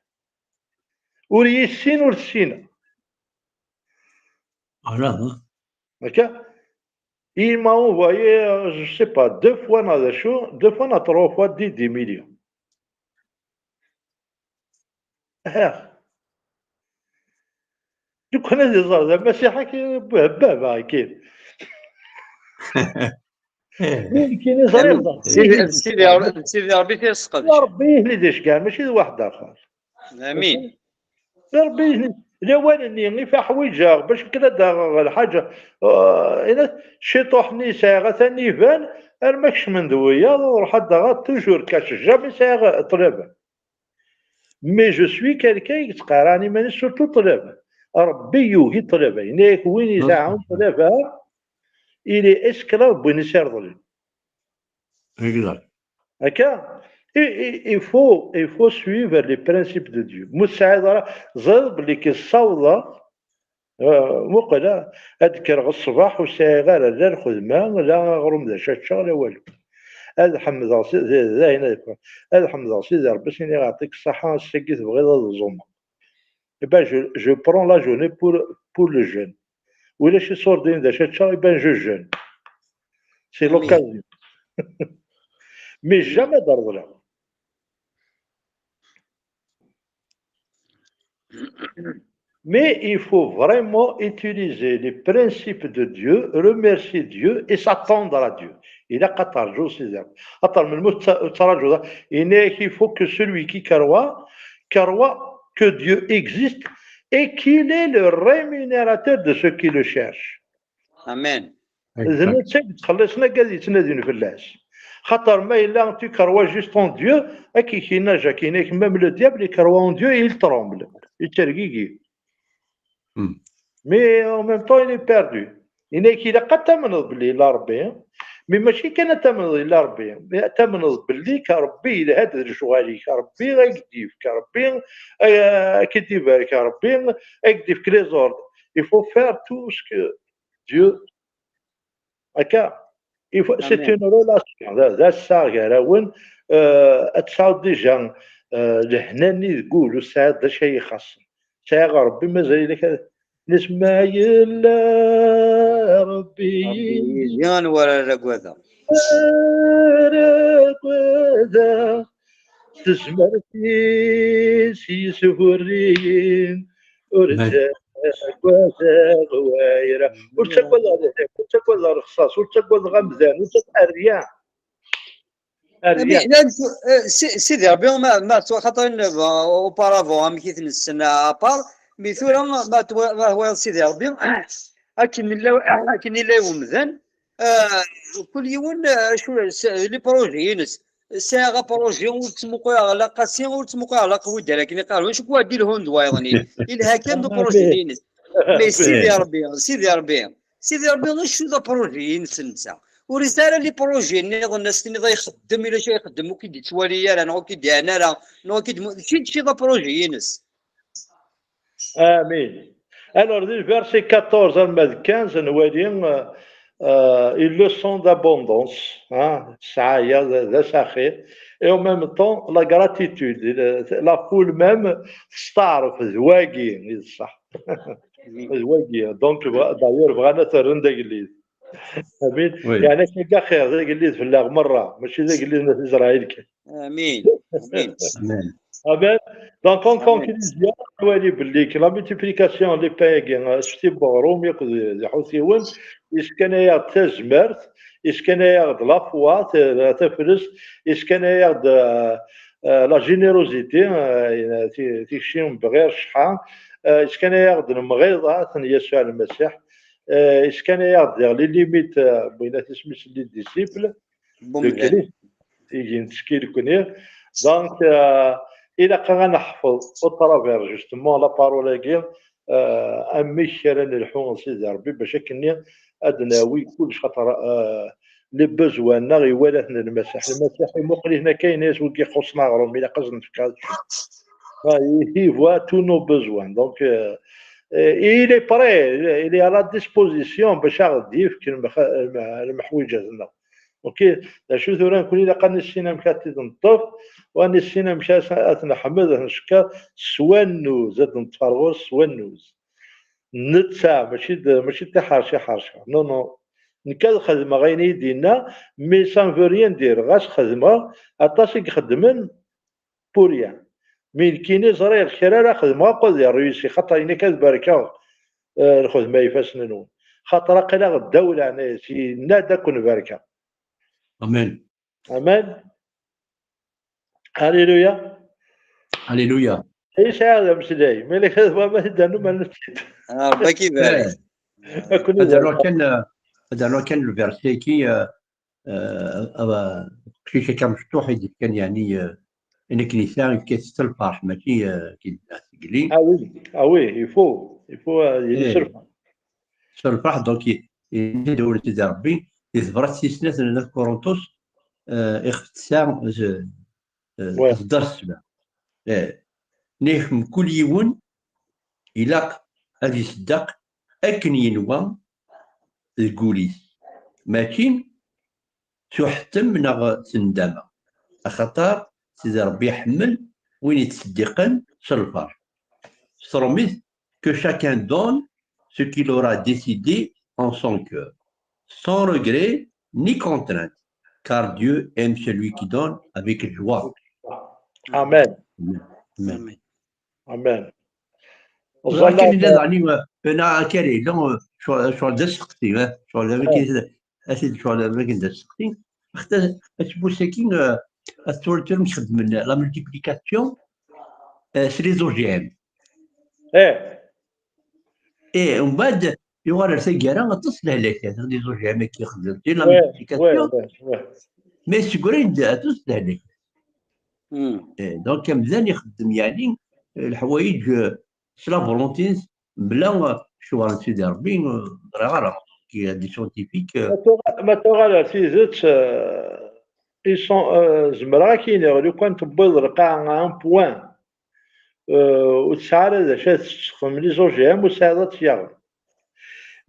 Ur yessin, ur tessineɣ. Voilà, hein. Akka. Il m'a envoyé, euh, je sais pas, deux fois, neɣ d acu, deux fois, neɣ trois fois, dix, dix millions. Ah. Lukan ad iẓer d amasiḥ, akka, baba, akka. Nekkini ẓriɣ. D Sidi, d Sidi Rebbi i t-yesqedcen. Rebbi i ten-id-iceggeɛ, mačči d waḥed axer. Amin. Rebbi i ten-, lawan-nni, if ḥwiǧeɣ bac akken ad d-aɣeɣ lḥaǧa, uh, ciṭuḥ-nni sɛiɣ atan iban, arma kecmen d wiyaḍ, ad ruḥ ad d-aɣeɣ toujours cash, jamais sɛiɣ ṭṭlaba. Mais je suis quelqu'un i yettqaraɛen iman-is surtout ṭṭlaba. Rebbi yugi ṭṭlaba. Yenna-yak win yesɛan ṭṭlaba, il est esclave n win i s-ireḍlen. Exact. Akka, il, il, il faut, il faut suivre les principes de Dieu. Ma ur tesɛiḍ ara, ẓriɣ belli k-ssawḍeɣ, eh, muqel, ah, ad d-kkreɣ ṣṣbeḥ ur sɛiɣ ara la lxedma, la aɣrum d acu ad ččeɣ, la walu. Ad ḥemdeɣ si-, d, d ayen ad, ad ḥemdeɣ Sidi Rebbi, s-iniɣ yeɛṭik ṣṣeḥḥa, ass-agi tebɣiḍ ad ẓumeɣ. Eh ben, je, je prends la journée pour, pour le jeûne. Ulac iṣurdiyen d acu ad ččeɣ, eh ben, je jeûne. C'est l'occasion. Mais jamais ad reḍleɣ. Mais il faut vraiment utiliser les principes de Dieu, remercier Dieu et s'attendre à Dieu. Ilaq ad terǧuḍ Sidi Rebbi. Xaṭer melmi ur tettraǧuḍ, il faut que celui qui croit, croit que Dieu existe et qu'il est le rémunérateur de ceux qui le cherchent. Amen. D netta i yettxelliṣen agad yettnadin fell-as. Xaṭer ma yella tu crois juste en Dieu, akka i k-yenna Jacques, yenna-k même le diable il croit en Dieu et il tremble. Yettergigi. Hmm. Mais en même temps, il est perdu. Yenna-k ilaq ad tamneḍ belli yella Rebbi, mais mačči kan ad tamneḍ yella Rebbi, mais ad tamneḍ belli k Rebbi yelha-d d lecɣal-ik, Rebbi ad k-d-yefk, Rebbi, eh, ad k-id-ibarek, Rebbi ad k-d-yefk les ordres. Il faut faire tout ce que Dieu Akka, il faut, c'est une relation. D, d assaɣ gar-awen, euh, ad tesɛuḍ déjà, euh, lehna-nni deg wul, ur tesɛiḍ d acu ay ixaṣṣen. Sɛiɣ Rebbi, mazal-ik ad, Nesma yella Ṛebbi, Ṛebbi yid-i, anwa ara agadeɣ? Ara agadeɣ, tezmert-is yesburriyen, ur ttagadeɣ wayra. Ur ttagadeɣ lehnak, ur ttagadeɣ lexṣaṣ, ur ttagadeɣ amdan, ur ttagadeɣ rien. Rien. Mais, là, euh, si- Sidi Rebbi, ma, ma ttwaxaṭayen, euh, auparavant, amek i t-nessen, à part, mais tura, ma, ma twa- ma twayeḍ Sidi Rebbi, akken yella, akken yella i umdan, euh, kul yiwen, euh, acu, s- les projets-ines. Sɛiɣ apṛuji, ur ttmuquleɣ la qasi, ur ttmuquleɣ la qwida, akken iqal, acu k-wa d-ilhun d wayeḍ-nni. Ilha kan d upṛuji-ines. Mais Sidi Rebbi, Sidi Rebbi, Sidi Rebbi, acu d apṛuji-ines netta? Ur yesɛi ara les projets nniḍen, as-tiniḍ ay ixeddem, ila acu ay ixeddem, ur k-id-yettwali ara, neɣ ur k-id-yeɛni ara, neɣ ur k-id-, d kečč i d apṛuji-ines. Amin. Alors, du verset quatorze alma d quinze, nwali, euh, euh, une leçon d'abondance, hein, ssɛaya d, d asaxir, et en même temps, la gratitude, la foule même, testeɛref, d wagi, i d ṣṣeḥ. D wagi. Donc, d'ailleurs, bɣan ad t-rren d agellid. Amin. Oui. Yeɛni akka xir, d agellid fell-aɣ merra, mačči d agellid n At Isṛayil kan. Amin. Amin. Amin. Donc, en conclusion, nwali belli que la multiplication, les pagans, euh, s tibuɣrum, yakk d, d iḥutiwen, yeskan-aɣ-d tazmert, yeskan-aɣ-d la foi, ta-, taflest, yeskan-aɣ-d, euh, euh, la générosité, euh, ti-, tikci n bɣir cḥa, euh, yeskan-aɣ-d lemɣiḍat n Yasuɛ Lmasiḥ, euh, yeskan-aɣ-d diɣ les limites, euh, n wayen at isem-is, les disciples de Christ, i gin teskil kuni. Donc, euh, ilaq ad neḥfeḍ au travers, justement, la parole-agi, euh, amek ara nelḥu d Sidi Rebbi, bac akken-nni ad d-nawi kullec, xaṭer, euh, les besoins-nneɣ iwala-ten Lmasiḥ. Lmasiḥ imuqel-iten akka, yenna-yas, wigi xuṣṣen aɣrum, ilaq ad sen-nefk ad cfun. Ah, il, il voit tous nos besoins. Donc, euh, euh, il est prêt, il est à la disposition bac ad aɣ-d-yefk lmex-, lmeḥ-, lmeḥwiǧat-nneɣ. Ok, d acu tura, nekkni ilaq ad nissin amek ad t-id-neṭṭef, u ad nissin amek ad, ad t-neḥmed, ad t-neckeṛ s wannuz, ad neṭṭef ar ɣur-s s wannuz. Netta, mačči d, mačči d tiḥerci ḥerca. Non, non. Nekk ad xedmeɣ ayen i yi-d-yenna, mais ça ne veut rien dire. Ɣas xedmeɣ, aṭas i ixeddmen, pour rien. Mi nekkini ẓriɣ kra ara xedmeɣ akk ad iruyisi, xaṭer yenna-k ad barkeɣ, eh, lxedma ifassen-nwen. Xaṭer aql-aɣ ddaw leɛnaya-s, yenna-d ad ken-barkeɣ. Amen. Amen. Alléluia. Alléluia. Ay sɛiɣ d ameslay, ma yella kra tebɣam ad t-id-ternum, ad nefk-it. Ah, Rebbi ad k-ibarek. Eh. Ad ken-ibarek. Ad rnuɣ kan, eh, ad rnuɣ kan lversi-agi, eh, eh, eh, aqcic-agi amecṭuḥ i d-yefkan, yeɛni, eh, ayen akken yesɛa, yefka-t s lferḥ, mačči, eh, akken yedda seg-li. Ah oui, ah oui, il faut, il faut, euh, yili s lferḥ. S lferḥ, donc, i-, yenna-d wul Sidi Rebbi, di tebrat tis snat n At Kurunṭus, eh, ixef tesɛa, eh, eh, teddar ssebɛa. Eh, nix mkul yiwen ilaq ad iṣeddeq akken yenwa deg wul-is, mačči s uḥettem neɣ s nndama, axaṭer Sidi Rebbi iḥemmel win ittseddiqen s lferḥ. S trumit, que chacun donne ce qu'il aura décidé en son cœur, sans regret ni contrainte, car Dieu aime celui qui donne avec joie. Amen. Amen. Amen. Amen. Ẓra kan yella daɣen, eh, na akari, la, eh, ccɣel, ccɣel d aseqsi, eh, ccɣel d amek i, a t-id-ccɣel d amek d aseqsi. Xaṭer asbus-agi, eh, ad twaliḍ tura amek xeddmen la multiplication, eh, s les O G M. Eh. Eh, umbeɛd yuɣal ar taggara aṭas n lehlak, les O G M-agi xeddmen la multiplication. Mais seg wayen d aṭas n lehlak. Eh, donc, amdan ixeddem, yeɛni, eh, leḥwayeǧ, eh, s la volonté-ines, mebla, eh, ccɣel n Sidi Rebbi, eh, ẓriɣ ara, ki, eh, des scientifiques, eh. Ma tuɣal, ma tuɣal ar tidet, eh, ils sont, eh, zemreɣ ad k-iniɣ, lukan tewwiḍ lqaɛa à un point, eh, ur tesɛi ara d acu ad tessexdem les O G M, ur tesɛiḍ ad tt-yaɣem.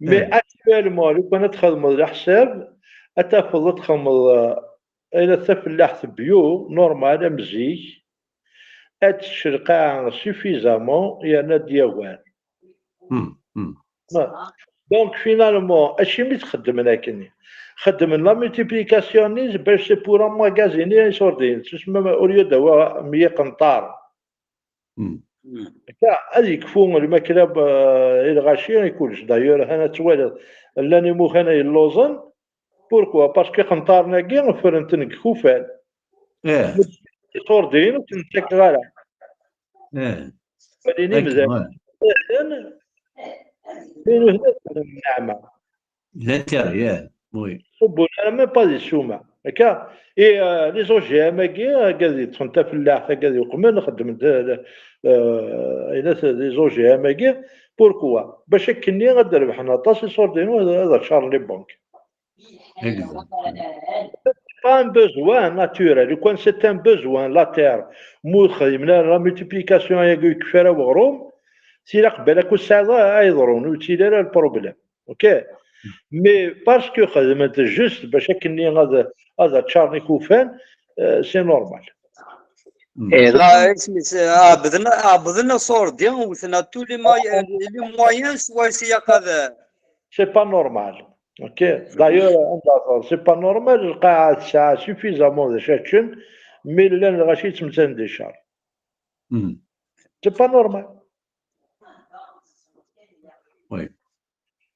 Mais actuellement, lukan ad txedmeḍ leḥsab, ad tafeḍ ad txedmeḍ, eh, Ala tafellaḥt bio, normal, am zik, ad tečč lqaɛa suffisamment, yerna ad d-yagar. Hmm. Donc, finalement, acimi txeddmen akken? Xeddmen la multiplication-is bac c'est pour emmagasiner iṣurdiyen. Tusmem, au lieu d'avoir meyya qenṭar. Akka, ad yekfu lmakla, euh, i lɣaci, i kullec. D'ailleurs, hana twaliḍ, llan imukan ay lluẓen. Pourquoi? Parce que iqenṭaren-agi ffren-ten deg ikufan. Iṣurdiyen ur ten-ttakeɣ ara. Walin imdanen, win ur nneɛma. L'intérieur, oui. Ur wwin ara même pas di ssuma. Akka, et, euh, les O G M-agi, agad yeṭṭfen tafellaḥt, agad yuqmen, xeddmen, euh, les O G M-agi. Pourquoi? Bac akkenni ad d-rebḥen aṭas iṣurdiyen, ad, ad ččaren les banques. C'est pas un besoin naturel. Quand c'est un besoin, la terre, mu xedmen la multiplication, il y a que faire au rhum, si la belle que ça va, il y a le problème. OK? Mais parce que xedmen juste, bac akkenni ad, ad ččaren ikufan, euh, c'est normal. Ihi, isem-is, ɛebden, ɛebden aṣurdi, wten à tous les moy-, les moyens, swayes ilaq ad... C'est pas normal. OK? D'ailleurs, c'est pas normal, lqaɛa tesɛa suffisamment d acu ad ččen, mais llan lɣaci ttmettaten di ccer. C'est pas normal. Oui.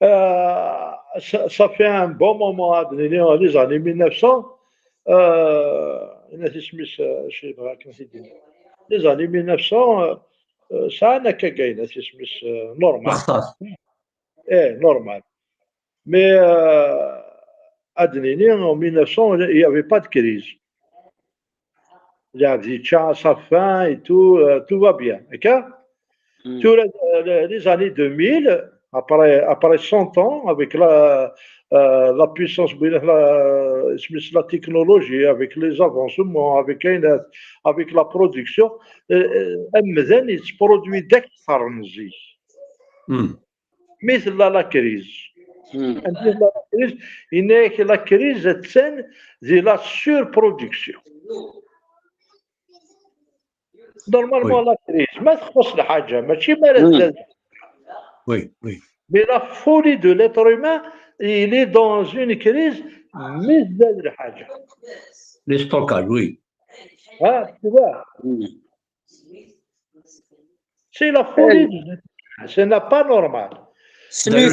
Euh, ça, ça fait un bon moment, ad nini, les années mille neuf cents, euh, yenna-t isem-is, euh, cci bɣiɣ ad k-t-id-iniɣ. Les années mille neuf cents, euh, euh, sɛan akka, yenna-t isem-is, euh, normal. Eh, normal. Mais, euh, ad nini, en mille neuf cents, il n'y avait pas de crise. Lɛebd yečča à sa faim et tout, euh, tout va bien. Akka? Tura, euh, les années deux mille, après, après cent ans, avec la, euh, la puissance, la, la technologie, avec les avancements, avec, avec la production, euh, euh, amdan yettproduit akteṛ n zik. Mi tella la crise. Anda tella la crise? Yenna-yak la crise attan di la surproduction. Normalement, la crise, ma txuṣ lḥaǧa, mačči mi ara tella. Oui, oui. Mais la folie de l'être humain, il est dans une crise, mi tella lḥaǧa. Le stockage, oui. Hein, tu vois? C'est la folie. Ce n'est pas normal. D'ailleurs,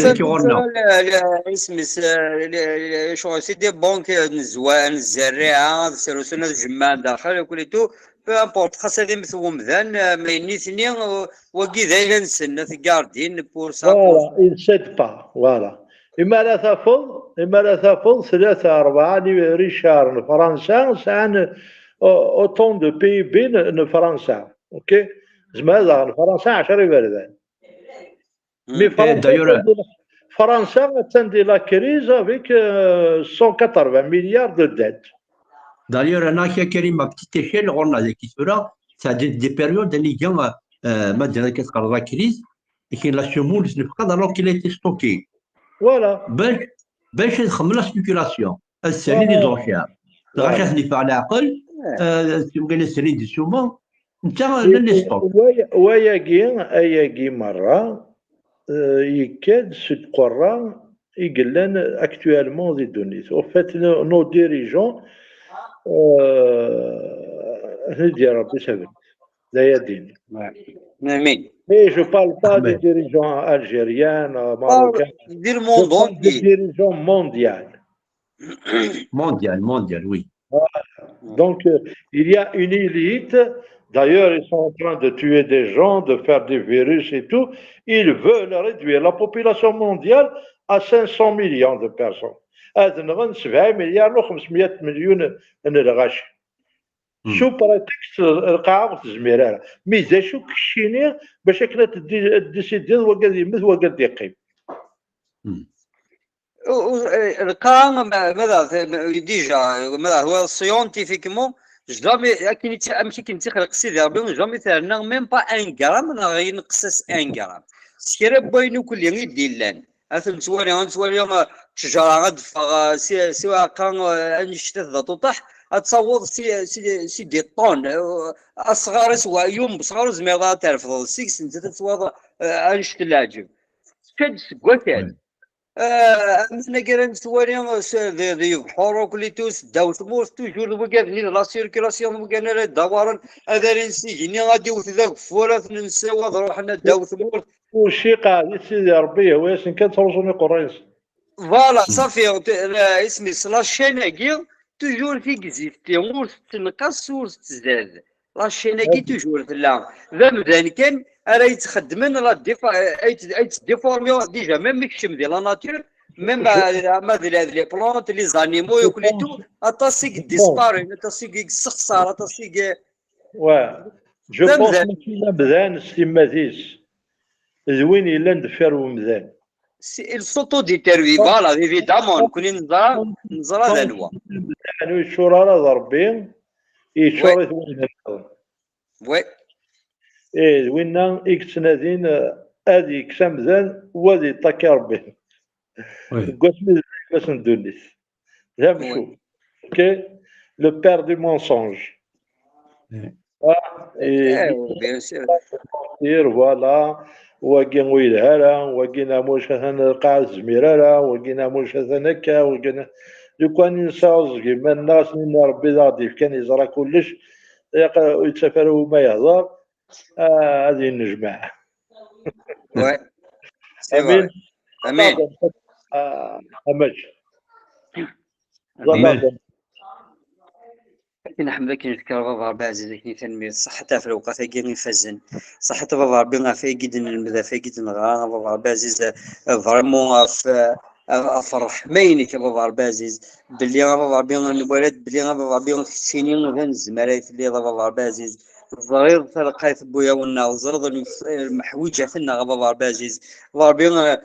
c'est des banques, euh, nezwa-, nezerriɛa, ad srusun, ad jemmɛen daxel, akk et tout. Peu importe, xas ad immet wemdan, euh, mais nitni, euh, wagi d ayla-nsen, ad t-gardin pour ça, pour ça. Voilà, ils ne cèdent pas, voilà. Imi ara tafeḍ, imi ara tafeḍ, tlata, rebɛa n Richard n Fransa sɛan, euh, autant de P I B n, n Fransa. OK? Zemreɣ ad aɣen Fransa ɛecṛa iberdan. Mais Fransa, d'ailleurs, attan di la, Fransa attan di la crise avec, euh, cent quatre-vingts milliards de dettes. D'ailleurs, ana ka Karim, à petite échelle, ɣur-neɣ dagi tura, ça des, des périodes, anigi, euh, ma d-, akka teqqareḍ la crise, et que la semoule, alors qu'il a été stocké. Voilà. Bac, bac ad xedmen la spéculation. Ad sserin les enchères. Lɣaci ad ten-yeffeɣ leɛqel, euh, ad sserin di ssuma. Netta, llan les stocks. Wayagi, ayagi merra, euh, yekka-d seg uqerra i yellan actuellement di ddunit. Au fait, nos, nos dirigeants, euh, ad ten-id-yerr Rebbi, sabet. D aya din. Amin. Mais je parle pas des dirigeants algériens, euh, marocains. Di le monde entier. Des dirigeants mondiaux. Mondial, mondial, oui. Voilà. Donc, euh, il y a une élite. D'ailleurs, ils sont en train de tuer des gens, de faire des virus et tout. Ils veulent réduire la population mondiale à cinq cents millions de personnes. Ad nɣen sebɛa imelyar neɣ xemsmya n lɣaci. Sous prétexte, euh, lqaɛa ur tezmir ara. Mais d acu keččini bac akken ad teddi-, ad tdisidiḍ wagi ad yemmet, wagi ad yeqqim? U-, u-, eh, lqaɛa, ma, ma d, ma, déjà, ma d, scientifiquement, jamais, akken i tt-, amek i ken-tt-ixleq Sidi Ṛebbi, jamais terna même pas un gramme, neɣ yenqes-as un gramme. S kra n wayen ukli i d-illan. Ad ten-nettwali, ad nettwali, eh, ttejra ad d-teffeɣ, eh, si, si uɛeqqa, eh, annect-a d aṭuṭaḥ, ad taweḍ si, si, si des tonnes, eh, asɣar-is wa, yiwen n wesɣar ur zmireḍ ad terfdeḍ seg-s, nettat ad twaḍ, eh, annect n leɛǧeb. Tečča-d seg wakal. Ah, aman-agi ara nettwali s- di di lebḥur akk litus ddaw tmurt, toujours d wigad-nni d la circulation n wigad ara yeddawaren, ad arin s igenni, ad iwet d ageffur, ad ten-nsaw ad ruḥen ddaw tmurt. Ur ciqa di Sidi Ṛebbi, yehwa-yasen kan ttruẓun iqerra-nsen. Voilà, safi, t- la- isem-is la chaîne-agi, toujours tigzi-s ur tettenqas ur tettzad. La chaîne-agi toujours tella. D amdan kan ara yettxeddmen la défo- ay tt- ay ttdéformiɣ déjà, même mi kecm di la nature, même euh, ama d la- les plantes, les animaux, et tout, aṭas i yeddisparen, aṭas i yessexṣar, aṭas i y- Ouais. Je pense mačči d amdan s timmad-is, d win yellan deffir umdan. Il s'autodétermine, voilà, évidemment, nekkni neẓra neẓra d anwa. Ur yeččur ara d Ṛebbi, yeččur-it wayen nniḍen. Oui. Eh, d winna i yettnadin eh, ad yekkes amdan u ad yeṭṭaki Ṛebbi. Deg wasmi d aseggas n ddunit. D amcum. Ok. Le père du mensonge. Ah, et eh, bien sûr. Voilà, wagi ur yelha ara, wagi neɛmuc atan lqaɛa ur tezmir ara, wagi neɛmuc atan akka, wagi ne- lukan nesɛuẓẓeg iman-nneɣ, ad s-nini Ṛebbi d aɣ-d-yefkan yeẓra kullec, ilaq ur yettaf ara wuma yehḍer, ah, ad yennejmaɛ. Ouais. C'est vrai. Amin. Amin. Ah, amac. Amin. Akken ḥmed akken nekker baba Ṛebbi ɛziz, akken tanemmirt, ṣaḥḥet ɣef lewqat-agi ifazen, ṣaḥḥet a baba Ṛebbi ɣef wagi d-nelmed, ɣef wagi d-neɣra, a baba Ṛebbi ɛziz, vraiment ɣef ɣef ṛṛeḥma-inek a baba Ṛebbi ɛziz, belli a baba Ṛebbi nwala-d belli a baba Ṛebbi keččini d anezmar ay telliḍ a baba Ṛebbi ɛziz, teẓriḍ talqayt n wuyawen-nneɣ, teẓriḍ lmeḥwiǧat-nneɣ a baba Ṛebbi ɛziz, a baba Ṛebbi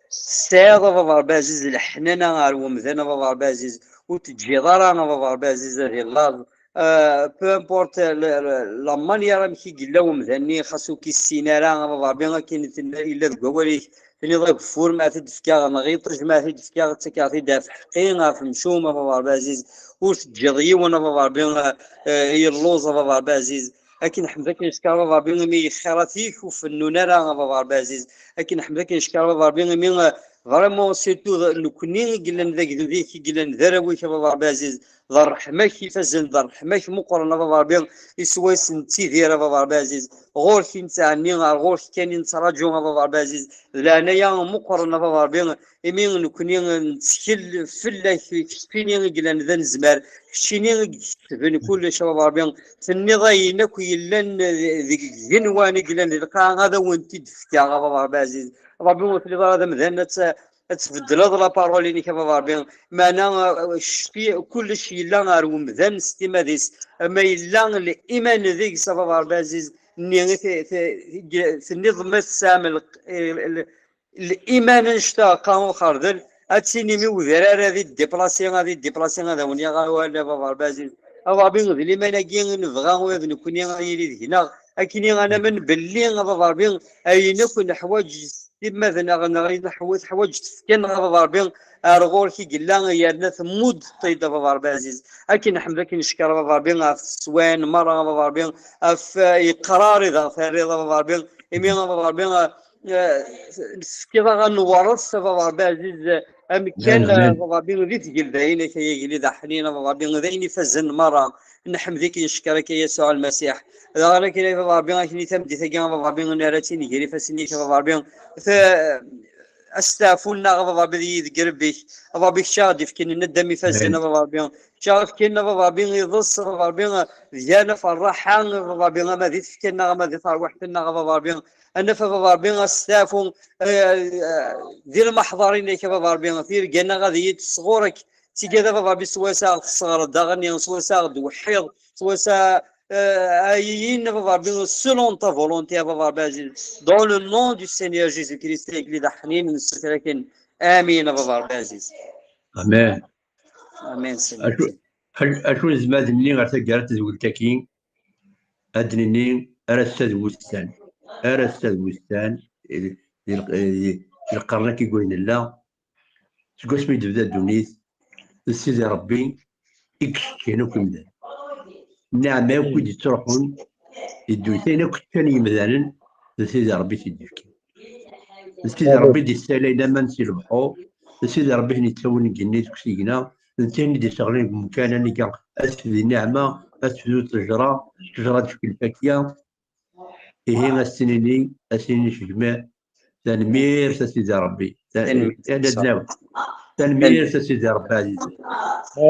tesɛiḍ a baba Ṛebbi ɛziz leḥnana ɣer wemdan a baba Ṛebbi ɛziz, ur teǧǧiḍ ara a baba Ṛebbi ɛziz ad illaẓ, euh, peu importe la, la, la manière amek i yella wemdan-nni, xas ur k-issin ara a baba Ṛebbi, akken i tenna yella deg wawal-ik, tenniḍ ageffur ma t-id-fkeɣ, neɣ iṭij ma t-id-fkeɣ, ttakeɣ-t-id ɣef ḥeqqi, ɣef mcum a baba Ṛebbi ɛziz, ur teǧǧiḍ yiwen a baba Ṛebbi, euh, yelluẓ a baba Ṛebbi ɛziz, akken ḥmed akken necker a baba Ṛebbi imi ixxirat-ik ur fennun ara a baba Ṛebbi ɛziz, akken ḥmed akken necker a baba Ṛebbi imi, euh, vraiment surtout d- nekkni i yellan d agdud-ik, i yellan d arraw-ik a baba Ṛebbi ɛziz, d ṛṛeḥma-k ifazen, d ṛṛeḥma-k meqqren a baba Ṛebbi, i swayes nettidir a baba Ṛebbi ɛziz, ɣur-k i nettɛenni, ar ɣur-k kan i nettraǧu a baba Ṛebbi ɛziz, d leɛnaya meqqren a baba Ṛebbi, imi nekkni nettkel fell-ak, keččini i yellan d anezmar, keččini i ikesben kullec a baba Ṛebbi, tenniḍ ayen akk yellan deg igenwan i yellan di lqaɛa ad awen-t-id-fkeɣ a baba Ṛebbi ɛziz, a baba Ṛebbi ur telliḍ ara d amdan ad tt- ad tbeddleḍ la parole-inek a baba Ṛebbi, meɛna eh, ccfi kullec yella ɣer wemdan s timmad-is, ma yella liman deg-s a baba Ṛebbi ɛziz, nni i te- te- i- tenniḍ ma tesɛam l- l- l- liman annect-a qqar uxerdel, ad tinim i udrar ad iddiplasi, ad iddiplasi ad awen-yaɣ awal a baba Ṛebbi ɛziz, a baba Ṛebbi d liman-agi i nebɣa ula d nekkni ad yili deg-neɣ, akken i anamen belli a baba Ṛebbi ayen akk neḥwaǧ timmad-nneɣ neɣ i neḥwaǧ, teḥwaǧ tefka-nneɣ a baba Ṛebbi ar ɣur-k i yella, yerna temmud-t-id a baba Ṛebbi ɛziz. Akken ḥmed akken necker a baba Ṛebbi ɣef teswayin merra a baba Ṛebbi, ɣef eh, yeqrar i d aɣ-terriḍ a baba Ṛebbi, imi a baba Ṛebbi eh, tefkiḍ-aɣ ad nwerret a baba Ṛebbi ɛziz, eh, amekkan a baba Ṛebbi di tgelda-inek ay agellid aḥnin a baba Ṛebbi d ayen ifazen merra. Nḥemd-ik, ncekker-ak a Yasuɛ Lmasiḥ. Daɣen akken a baba Ṛebbi, akken i tameddit-agi a baba Ṛebbi, nerra-tt-in gar ifassen-ik a baba Ṛebbi. Asteɛfu-nneɣ a baba Ṛebbi d yideg rebbi-k. A baba Ṛebbi kečč aɣ-d-ifken naddam ifazen a baba Ṛebbi. Kečč aɣ-ifken a baba Ṛebbi iḍes a baba Ṛebbi, d yan af rraḥa a baba Ṛebbi, ama di tfekka-nneɣ ama di terwiḥt-nneɣ a baba Ṛebbi. Ad naf a baba Ṛebbi asteɛfu di lmeḥḍar-inek a baba Ṛebbi. Tirga-nneɣ ad iyi-d sɣur-k. Tigad a baba Ṛebbi, swayes aɣ-tesseɣreḍ daɣen, swayes aɣ-d-tweḥḥiḍ, swayes a- eh, ayen a baba Ṛebbi, selon ta volonté a baba Ṛebbi ɛziz. Dans le nom du Seigneur Jésus-Christ, agellid aḥnin, nessuter-ak-n. Amin a baba Ṛebbi ɛziz. Amin. Amin. Acu acu nezmer ad d-nini ɣer taggara n tedwilt-agi? Ad d-nini ar ass-a d wussan, ar ass-a d wussan, di lqern-agi deg way nella, seg wasmi i d-tebda ddunit, d Sidi Ṛebbi i yeccan akk imdanen. Nneɛma akk i d-ittruḥun di ddunit, ayen akk ččan yimdanen, d Sidi Ṛebbi i t-id-ifkan. D Sidi Ṛebbi i d-yessalayen aman si lebḥur, d Sidi Ṛebbi i ten-yettawin deg igenni deg usigna, d netta i d-iseɣlin deg umkan aniga ad tefdi nneɛma, ad tefdu ttejra, ttejra ad tefk lfakya. Ihi, ad s-nini, ad s-nini s jmiɛ, tanemmirt a Sidi Ṛebbi. Ta- Tanemmirt. Ad d-nawi. Tanemmirt a Sidi Ṛebbi ɛziz.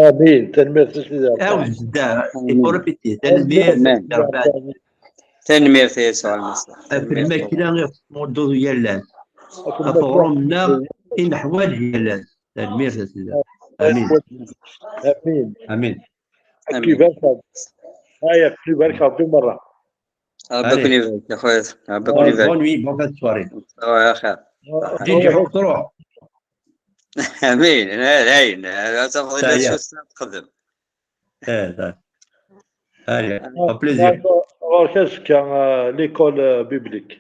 Amin. Tanemmirt a Sidi Ṛebbi. Awd zda, i profiti. Tanemmirt a Sidi Ṛebbi ɛziz. Tanemmirt a Yasuɛ Lmasiḥ. Ɣef lmakla i ɣ-tettmudduḍ yal ass. Ɣef uɣrum-nneɣ i neḥwaǧ yal ass. Tanemmirt a Sidi. Amin. Amin. Amin. Ad k-ibarek. Aya, ad k-ibarek Ṛebbi merra. Ṛebbi ad ken-ibarek a xwayat. Ṛebbi ad ken-ibarek. Bonne nuit, bonne fin de soirée. Ṛuḥ axir. Ǧiǧi, ḥuq truḥ. Amin. Dayen, ad tafeḍ illa s wass txeddem. Allez, au plaisir. Ɣur-k azekka, euh, l'école, euh, biblique.